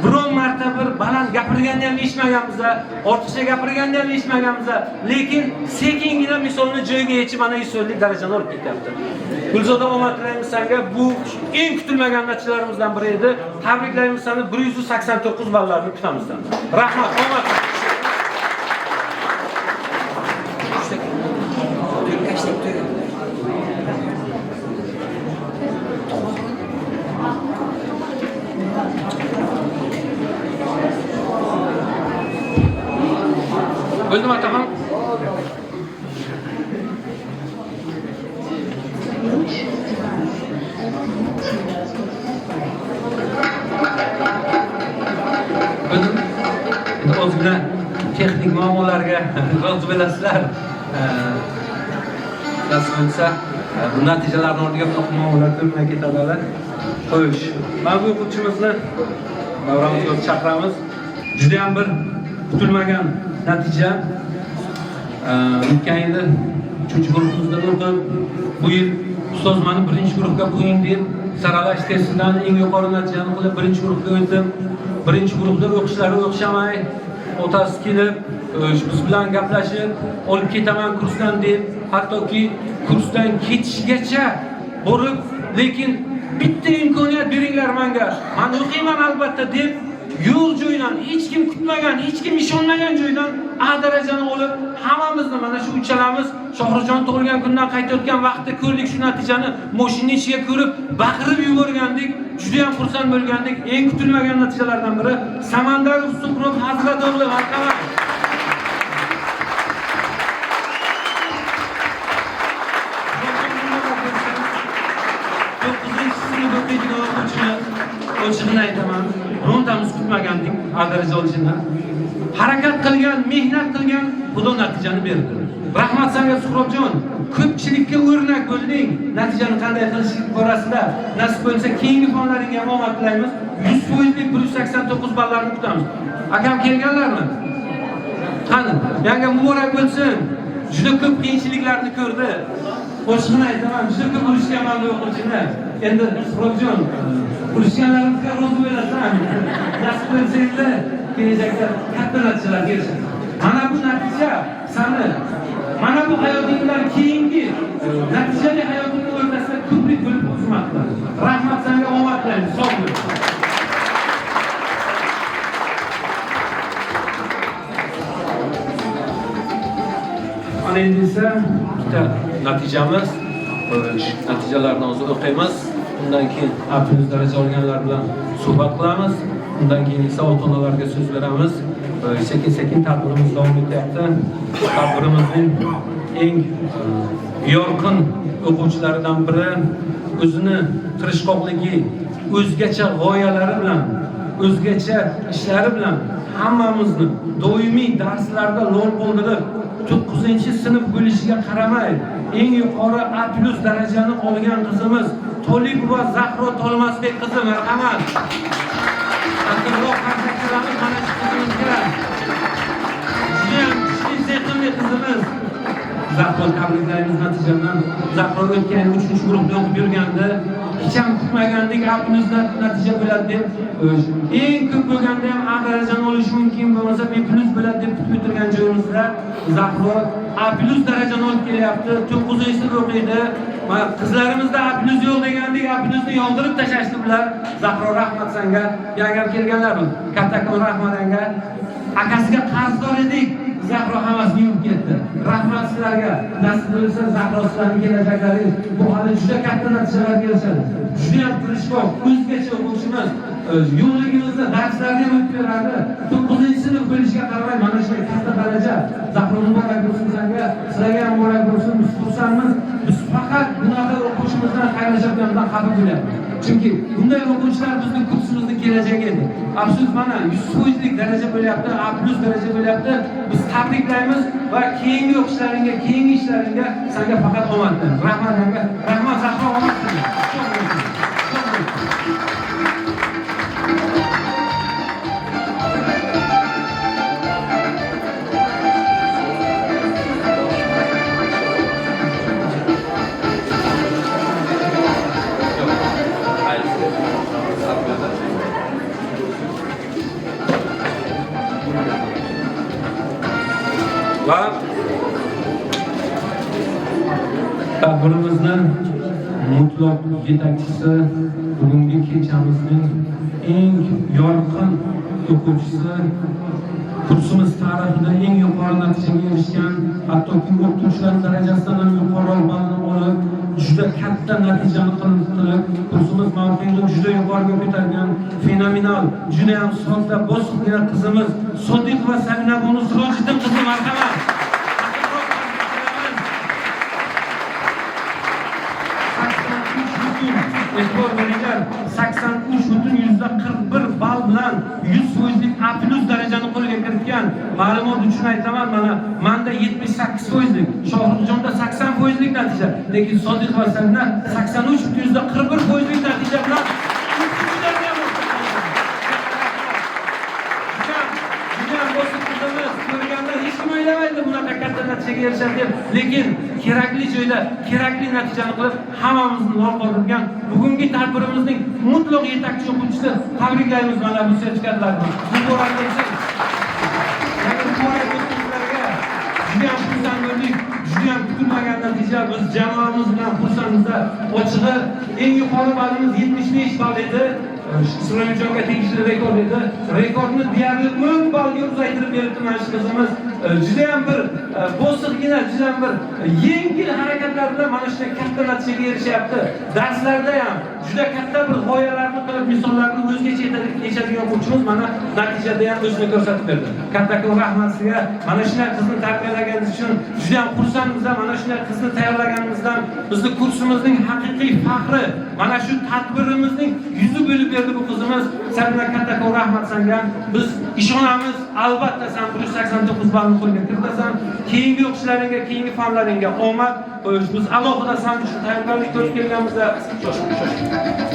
Biron marta bir baland gapirganni ham eshitmaganmiz, ortiqcha gapirganni ham eshitmaganmiz, lekin sekingina misolni joyiga yechib mana 100%lik darajani olib ketyapti. Gulzoda, omad tilaymiz senga. Bu eng kutilmagan natijalarimizdan biri edi. Tabriklaymiz seni. 189 ballarni kutamiz. Rahmat, omad. Bo'ldimi, Ataxon? Bo'ldimi? Endi ozgina texnik muammolarga rozi bo'lasizlar. Nasib bo'lsa, bu natijalarni oldiga bunaqa muammolar ko'rinmay ketadilar. Xo'sh, mana bu o'quvchimizni davramizga chaqiramiz. Juda ham bir kutilmagan natija. O'tgan yili 3-guruhimizda o'qib, bu yil ustoz meni 1-guruhga qo'ying deb saralash testidan eng yuqori natijani qilib 1-guruhga o'tdim. 1-guruhda o'qishlari o'xshamay, otasi kelib biz bilan gaplashib, olib ketaman kursdan deb, hattoki kursdan ketishgacha borib, lekin bitta imkoniyat beringlar menga, men o'qiyman albatta deb yo'q joydan, hech kim kutmagan, hech kim ishonmagan joydan A darajani olib, hammamizni mana shu uchalamiz Shohruxjon tug'ilgan kundan qaytayotgan vaqtda ko'rdik shu natijani, mashina ichiga ko'rib baqirib yuborgandik, juda ham xursand bo'lgandik. Eng kutilmagan natijalardan biri Samandarov Suhrob Hazrat o'g'li, marhamat. To'qqizinchi sinf o'qiydigan o'quvchimiz, ochig'ini aytaman, birontamiz kutmagandik A daraja olishini. Harakat qilgan, mehnat qilgan, Xudo natijani berdi. Rahmat senga Suhrobjon. Ko'pchilikka o'rnak bo'lding. Natijani qanday qilish borasida nasib bo'lsa keyingi fanlaringga ham omad tilaymiz. 100%lik 189 ballarni kutamiz. Akam kelganlarmi? Qani, yanga muborak bo'lsin. Juda ko'p qiyinchiliklarni ko'rdi. Qo'shig'ini aytaman, juda ko'p urushganman bu o'quvchini. Endi Suhrobjon, urushganlarimizga rozi bo'lasan. Nasib bo'lsa endi kelajakda katta natijalarga erishasan. Mana bu natija seni, mana bu hayotingdan keyingi natijali hayotingning o'rtasida ko'prik bo'lib xizmat qiladi. Rahmat senga, omad tilaymiz. Sog' bo'l. Mana endi esa bitta natijamiz, natijalarni hozir o'qiymiz. Undan keyin A+ daraja olganlar bilan suhbat qilamiz. Undan keyin esa ota-onalarga so'z beramiz. Sekin-sekin tadbirimiz davom etyapti. Tadbirimizning eng yorqin o'quvchilaridan biri o'zini tirishqoqligi, o'zgacha g'oyalari bilan, o'zgacha ishlari bilan hammamizni doimiy darslarda lol qoldirib, 9-sinf bo'lishiga qaramay eng yuqori A+ darajani olgan qizimiz Tolibova Zahro Tolmasbek qizi, marhamat. Kattaroq qarsak mana shu qizimizga. Judayam kuchli, sevimli qizimiz. Zahro, tabriklaymiz natija bilan. Zahro o'tgan yil 3-guruhda o'qib yurganda hech ham kutmagandik A+ natija bo'ladi deb. Eng ko'p bo'lganda ham A darajani olish mumkin, bo'lmasa B+ bo'ladi deb kutib o'tirgan joyimizda Zahro A+ darajani olib kelyapti. 9-sinf o'qiydi. Mana qizlarimizda A+ yo'q degandik, A+ ni yondirib tashlashdi bular. Zahro, rahmat senga. Yangam kelganlarmi? Kattakon rahmat anga. Akasiga qarzdor edik. Zahro hammasini yuvib ketdi. Rahmat sizlarga. Nasib bo'lsa Zahro sizlarning kelajaklaringiz bu hali juda katta natijalarga erishadi. Juda ham tirishqoq, o'zgacha o'quvchimiz. Yo'qligimizda darslarni ham o'tib beradi. 9-sinf bo'lishiga qaramay mana shunday katta daraja. Zahro muborak bo'lsin senga, sizlarga ham muborak bo'lsin. Biz xursandmiz. Biz faqat bunaqa o'quvchimizdan xayrlashayotganimizdan xafa bo'lyapmiz. Chunki bunday o'quvchilar bizning kursimizning kelajagi edi. Afsus, mana 100%lik daraja bo'lyapti, A+ daraja bo'lyapti. Biz tabriklaymiz va keyingi o'qishlaringga, keyingi ishlaringga senga faqat omad tilaymiz. Rahmat senga. Rahmat Zahro, omad tilaymiz. Va tadbirimizni mutlaq yetakchisi, bugungi kechamizning eng yorqin o'quvchisi, kursimiz tarixida eng yuqori natijaga erishgan, hattoki o'qituvchilar darajasidan ham yuqoriroq ballni olib, juda katta natijani qilib, kursimiz mavqeini juda yuqoriga ko'targan fenomenal, juda ham sodda, bosiqgina qizimiz Sodiqova Sabinabonu Sirojiddin qizi, marhamat. E'tibor beringlar, 83,41 ball bilan 100%lik A+ darajani qo'lga kiritgan. Ma'lumot uchun aytaman, mana menda 78%lik, Shohruxjonda 80%lik natija, lekin Sodiqova Sabina 83,41%lik natija bilan ko'rganda hech kim o'ylamaydi bunaqa katta natijaga erishadi deb, lekin kerakli joyda kerakli natijani qilib hammamizni lol qoldirgan bugungi tadbirimizning mutlaq yetakchi o'quvchisi, tabriklaymiz mana bu sertifikatlarni. Muborak bo'lsin. Muborak bo'lsin sizlarga. Juda ham xursand bo'ldik, juda ham kutilmagan natija. Biz jamoamiz bilan xursandmiz. Ochig'i eng yuqori ballimiz 75 ball edi. Isroiljonga tegishli rekord edi. Rekordni deyarli 10 ballga uzaytirib beribdi mana shu qizimiz. Juda ham bir bosiqgina, juda ham bir yengil harakatlar bilan mana shunday katta natijaga erishyapti. Darslarda ham juda katta bir g'oyalarni qilib, misollarni o'zgacha yechadigan o'quvchimiz mana natijada ham o'zini ko'rsatib berdi. Kattakon rahmat sizga. Mana shunday qizni tarbiyalaganingiz uchun juda ham xursandmiz. Mana shunday qizni tayyorlaganimizdan bizni kursimizning haqiqiy faxri, mana shu tadbirimizning yuzi bo'lib berdi bu qizimiz. Sabina, kattakon rahmat senga. Biz ishonamiz, albatta sen 189 ballni qo'lga kiritasan. Keyingi o'qishlaringga, keyingi fanlaringga omad. Biz alohida sen uchun tayyorgarlik ko'rib kelganimizda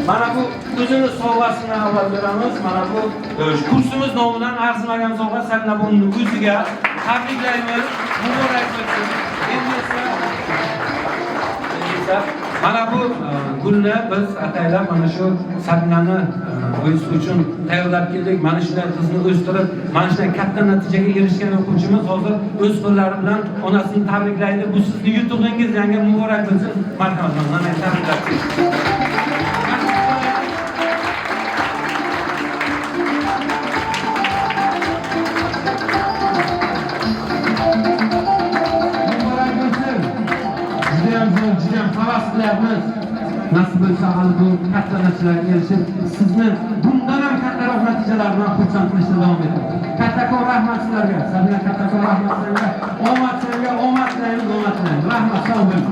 mana bu o'zini sovg'asini avval beramiz. Mana bu kursimiz nomidan arzimagan sovg'a Sabinabonuning o'ziga tabriklaymiz. Muborak bo'lsin. Endi esa mana bu gulni biz ataylab mana shu Sabinani o'zi uchun tayyorlab keldik. Mana shunday qizni o'stirib, mana shunday katta natijaga erishgan o'quvchimiz hozir o'z qo'llari bilan onasini tabriklaydi. Bu sizni yutug'ingiz, yangi muborak bo'lsin. Marhamat, mana tabriklab. Muborak bo'lsin. Juda ham zo'r, juda ham havas qilyapmiz. Nasib bo'lsa hali bu katta natijalarga erishib, sizni bundan ham kattaroq natijalar bilan xursand qilishda davom etamiz. Kattakon rahmat sizlarga. Sabina, kattakon rahmat sizlarga. Omad sizlarga, omad tilaymiz, omad tilaymiz. Rahmat, sog' bo'ling.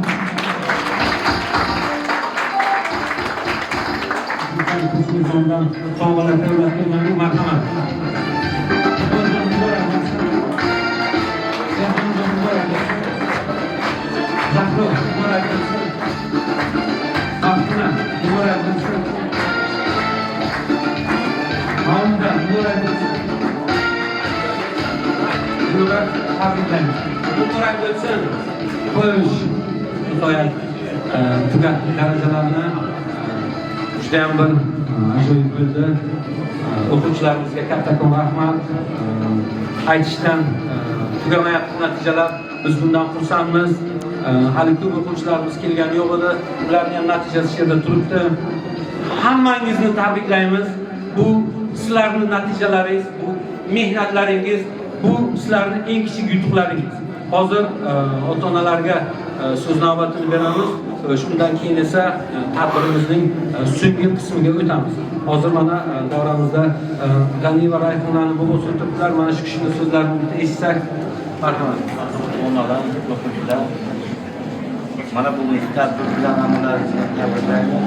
Sovg'alar tayyorlab kelganlik, marhamat. Zahro, muborak bo'lsin. Maftuna, muborak bo'lsin. Mavluda, muborak bo'lsin. Muborak, tabriklaymiz. Muborak bo'lsin. Xo'sh, nihoyat tugatdik darajalarni. Juda ham bir ajoyib bo'ldi. O'quvchilarimizga kattakon rahmat. Aytishdan tugamayapti natijalar. Biz bundan xursandmiz. Hali ko'p o'quvchilarimiz kelgani yo'q edi. Ularning ham natijasi shu yerda turibdi. Hammangizni tabriklaymiz. Bu sizlarning natijalaringiz, bu mehnatlaringiz, bu sizlarning eng kichik yutuqlaringiz. Hozir ota-onalarga so'z navbatini beramiz. Shundan keyin esa tadbirimizning so'nggi qismiga o'tamiz. Hozir mana davramizda G'aniyeva Rayhonani bobosi o'tiribdilar. Mana shu kishining so'zlarini bitta eshitsak, marhamat. Onalar, o'quvchilar, mana bugungi tadbir bilan hammalaringizni tabriklayman.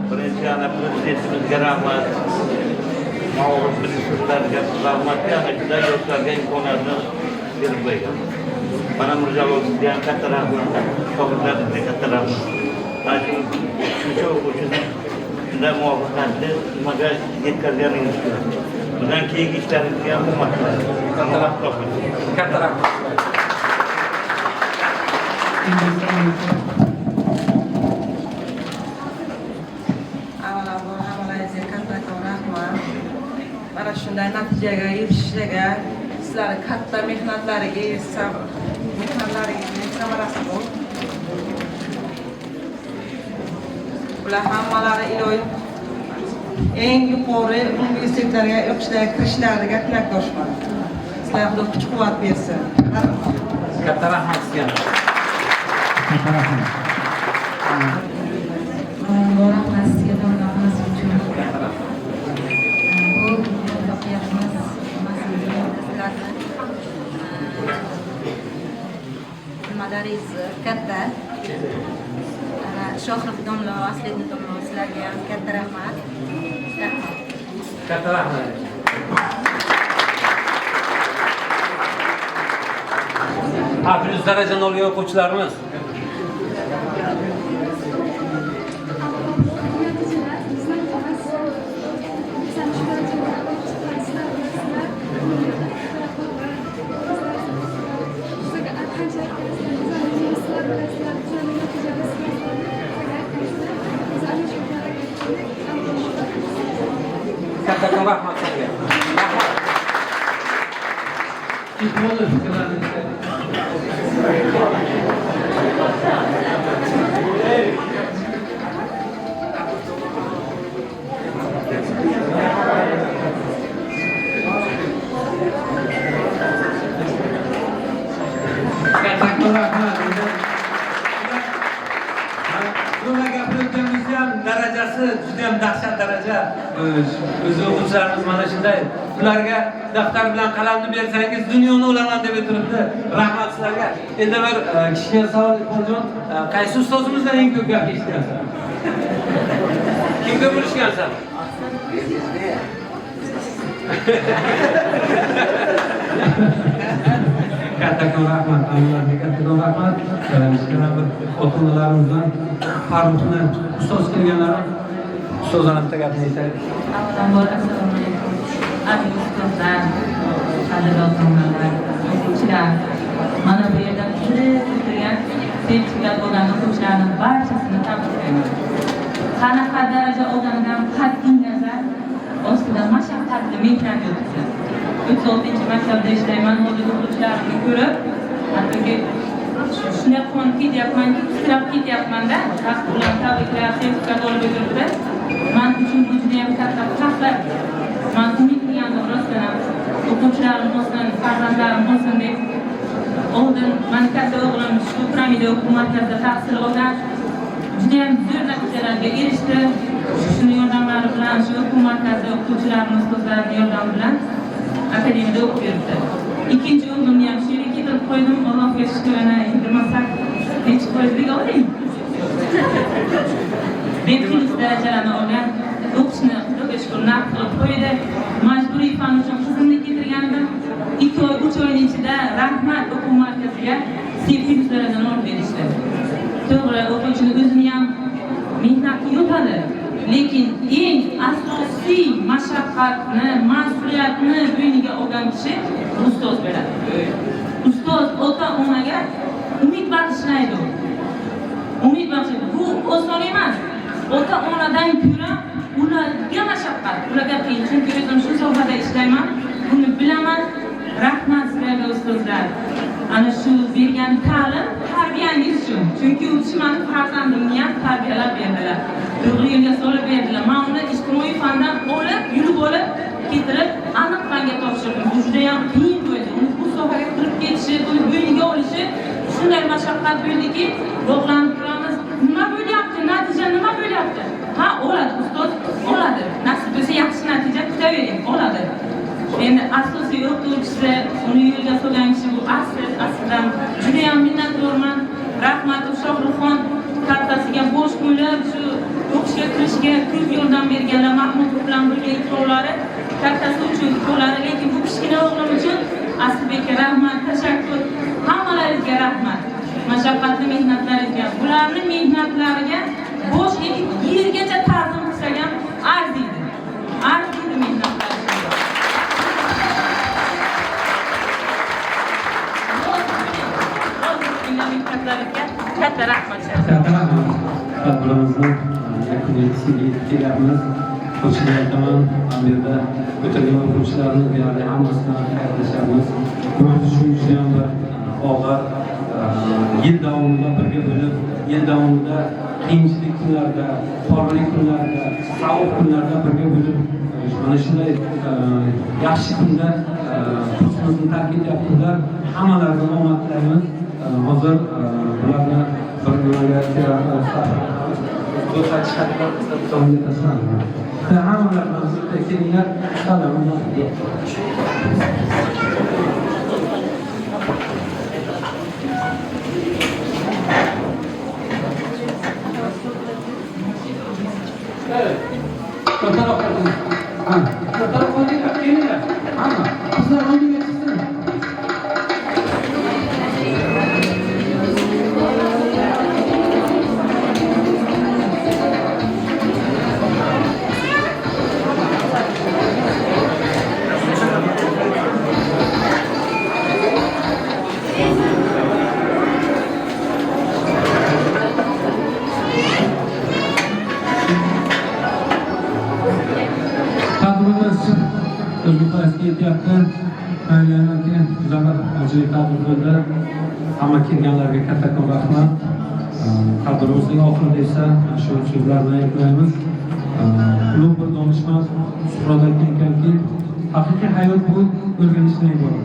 Birinchi ana prezidentimizga rahmat, maorif ministrlariga rahmat, ana shunday yoshlarga imkoniyatni berib qo'ygan. Mana Mirjalol sizga ham katta rahmat, shogirdlaringizga katta rahmat. Mana shu shuncha o'quvchini shunday muvaffaqiyatli nimaga yetkazganingiz uchun. Bundan keyingi ishlaringizga ham omad tilayman. Katta rahmat. Katta rahmat. Avvalambor hammalaringizga kattakon rahmat. Mana shunday natijaga erishishlarga sizlarning katta mehnatlaringiz, mehnatlaringizning samarasi bu. Ular hammalari iloyim eng yuqori universitetlarga o'qishlarga kirishlariga tilakdoshman. Sizlarga Xudo kuch-quvvat bersin. Katta rahmat sizga. Katta rahmat. Avvalambor rahmat sizga davlatimiz uchun. Bu muvaffaqiyatimiz sizlarni nimalaringiz katta. Shohrux domla, Asliddin domla, sizlarga ham katta rahmat. Rahmat. Katta rahmat. A plus darajani olgan o'quvchilarimiz. Kattakon rahmat sizga. Rahmat. Iqbol fikrlaringizni Kattakon rahmat. Buni gapirayotganimizda ham darajasi juda ham dahshat daraja. O'zi o'quvchilarimiz mana shunday. Ularga daftar bilan qalamni bersangiz dunyoni olaman deb o'tiribdi. Rahmat sizlarga. Endi bir kichkina savol, Iqboljon, qaysi ustozimizdan eng ko'p gap eshitgansan? Kimga bo'lishgansan? Kattakon rahmat, amilarga kattakon rahmat. Kichkina bir ota-onalarimizdan Farruxni ustoz kelganlar, ustozlarni bitta gapini aytaylik. Avvalambor assalomu alaykum. Aziz ustozlar, qadrli ota-onalar, o'quvchilar. Mana bu yerda kirib o'tirgan sertifikat olgan o'quvchilarning barchasini tabriklayman. Qanaqa daraja olganidan qat'iy nazar ostida mashaqqatli mehnat yotibdi. 36-maktabda ishlayman, hozir o'quvchilarimni ko'rib, hattoki shunday quvonib ketyapmanki, titrab ketyapman-da. Ularni tabriklab, sertifikat olib o'tiribdi. Men uchun bu juda ham katta faxr. Men umid qilgandim rostdan ham o'quvchilarim bo'lsin, farzandlarim bo'lsin deb. Oldin meni katta o'g'lim shu Piramida o'quv markazida tahsil olgan, juda ham zo'r natijalarga erishdi. Shuni yordamlari bilan, shu o'quv markazi o'qituvchilarimiz, ustozlarining yordami bilan akademiyada o'qib yuribdi. Ikkinchi o'g'limni ham shu yerga keltirib qo'ydim. Allohga shukr, ana 28 nechi foizlik olding? B plus darajalarni olgan, o'qishni Xudoga shukr naqd qilib qo'ydi. Majburiy fan uchun qizimni keltirgandim. 2 oy, 3 oyning ichida rahmat o'quv markaziga C plus darajani olib berishdi. To'g'ri, o'quvchini o'zini ham mehnati yotadi, lekin eng asosiy mashaqqatni, mas'uliyatni bo'yniga olgan kishi ustoz bo'ladi. Ustoz ota-onaga umid bag'ishlaydi. Umid bag'ishlaydi. Bu oson emas. Ota-onadan ko'ra ularga mashaqqat, ularga qiyin. Chunki o'zim shu sohada ishlayman, buni bilaman. Rahmat sizlarga ustozlar. Ana shu bergan ta'lim, tarbiyangiz uchun. Chunki u kishi meni farzandimni ham tarbiyalab berdilar. To'g'ri yo'lga solib berdilar. Men uni ijtimoiy fandan olib, yulib olib, keltirib, aniq fanga topshirdim. Bu juda ham qiyin bo'ldi. Uni bu sohaga kirib ketishi, buni bo'yniga olishi shunday mashaqqat bo'ldiki, bog'lanib turamiz. Nima bo'lyapti? Natija nima bo'lyapti? Ha, oladi ustoz, oladi. Nasib bo'lsa yaxshi natija kutavering, oladi. Endi asosiy o'qituvchisi, uni yo'lga solgan kishi bu aslidan juda ham minnatdorman. Rahmat Shohruxxon kattasiga bosh bo'lib, shu o'qishga kirishga ko'p yordam berganlar, Mahmudov bilan birga ikkovlari, kattasi uchun ikkovlari, lekin bu kichkina o'g'lim uchun Aslbekka rahmat, tashakkur, hammalaringizga rahmat. Mashaqqatli mehnatlaringizga, bularni mehnatlariga bosh egib yergacha ta'zim qilsak ham arziydi. Arziydi mehnatlar. Katta rahmat. Katta rahmat. Tadbirimizni yakuniga yetib kelyapmiz. Qo'shimcha aytaman, bu yerda o'tirgan o'quvchilarni deyarli hammasidan xayrlashamiz. Bu uchun juda ham bir og'ir yil davomida birga bo'lib, yil davomida qiyinchilik kunlarda, qorli kunlarda, sovuq kunlarda birga bo'lib, mana shunday yaxshi kunda kursimizni tark etyaptilar. Hammalariga omad tilaymiz. Hozir bularni bir nimaga kelinglar. Kelinglar. Hamma qizlar oldinga chiqsin. Yetyapti. O'ylaymanki, Zafar Hojiyev tadbir bo'ldi. Hamma kelganlarga kattakon rahmat. Tadbirimizning oxirida esa shu so'zlar bilan yakunlaymiz. Ulug' bir donishmand Suqrot aytgan ekanki, haqiqiy hayot bu o'rganishdan iborat.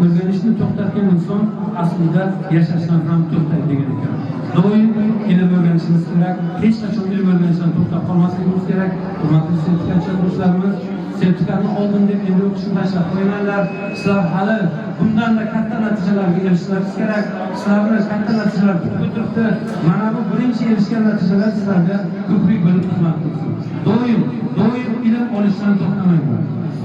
O'rganishni to'xtatgan inson aslida yashashdan ham to'xtaydi degan ekan. Doim ilm o'rganishimiz kerak, hech qachon ilm o'rganishdan to'xtab qolmasligimiz kerak. Hurmatli sertifikatchi do'stlarimiz, sertifikatni oldim deb endi o'qishni tashlab qo'ymanglar. Sizlar hali bundan-da katta natijalarga erishishlaringiz kerak. Sizlarni katta natijalar kutib o'tiribdi. Mana bu birinchi erishgan natijalar sizlarga ko'prik bo'lib xizmat qilsin. Doim, doim ilm olishdan to'xtamanglar.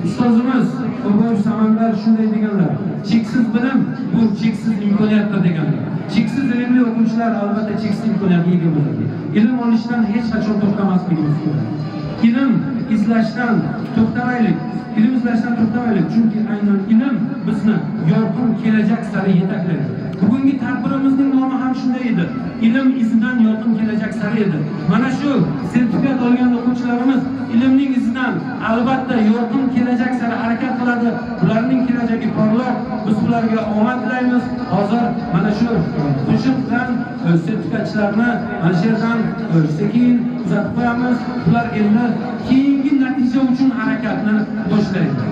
Ustozimiz Qo'rg'on Samandar shunday deganlar: cheksiz bilim bu cheksiz imkoniyatdir deganlar. Cheksiz ilmli o'quvchilar albatta cheksiz imkoniyatga ega bo'ladi. Ilm olishdan hech qachon to'xtamasligimiz kerak. Ilm izlashdan to'xtamaylik. Ilm izlashdan to'xtamaylik, chunki aynan ilm bizni yorqin kelajak sari yetaklaydi. Bugungi tadbirimizning nomi ham shunday edi. Ilm izidan yorqin kelajak sari edi. Mana shu sertifikat olgan o'quvchilarimiz ilmning izidan albatta yorqin kelajak sari harakat qiladi. Ularning kelajagi porloq. Biz ularga omad tilaymiz. Hozir mana shu qo'shiq bilan sertifikatchilarni mana shu yerdan sekin uzatib qo'yamiz. Ular endi keyingi natija uchun harakatni boshlaydi.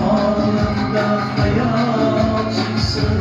Bu alemde hayat çıksın.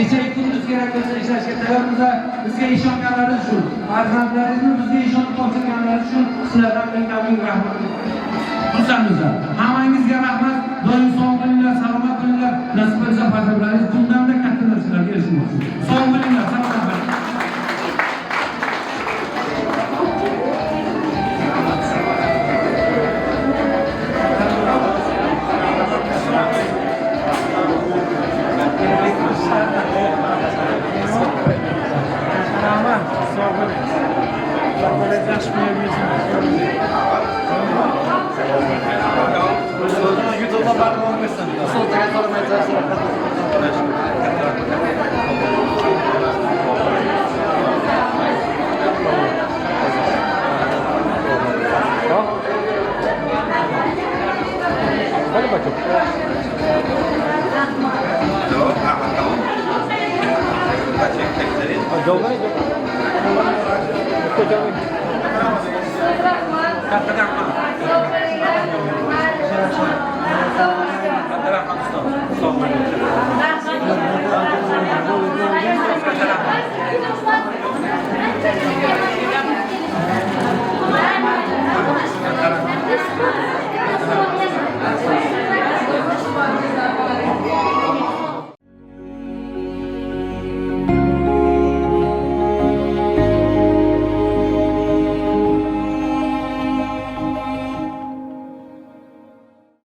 Kecha kunduz kerak bo'lsa ishlashga tayyormiz. Bizga ishonganlaringiz uchun, farzandlaringizni bizga ishonib topshirganlaringiz uchun sizlardan mingdan ming rahmat. Xursandmiz. Hammangizga rahmat. Doim sog' bo'linglar, salomat bo'linglar. Nasib bo'lsa farzandlaringiz bundan-da katta narsalarga erishmoqchi. Sog' bo'linglar, salomat bo'linglar. YouTube'da bardavom bo'lsin. Ustozlarga salom aytasiz. Hadi bakalım. Katta rahmat. Katta rahmat ustoz. Sog' bo'ling.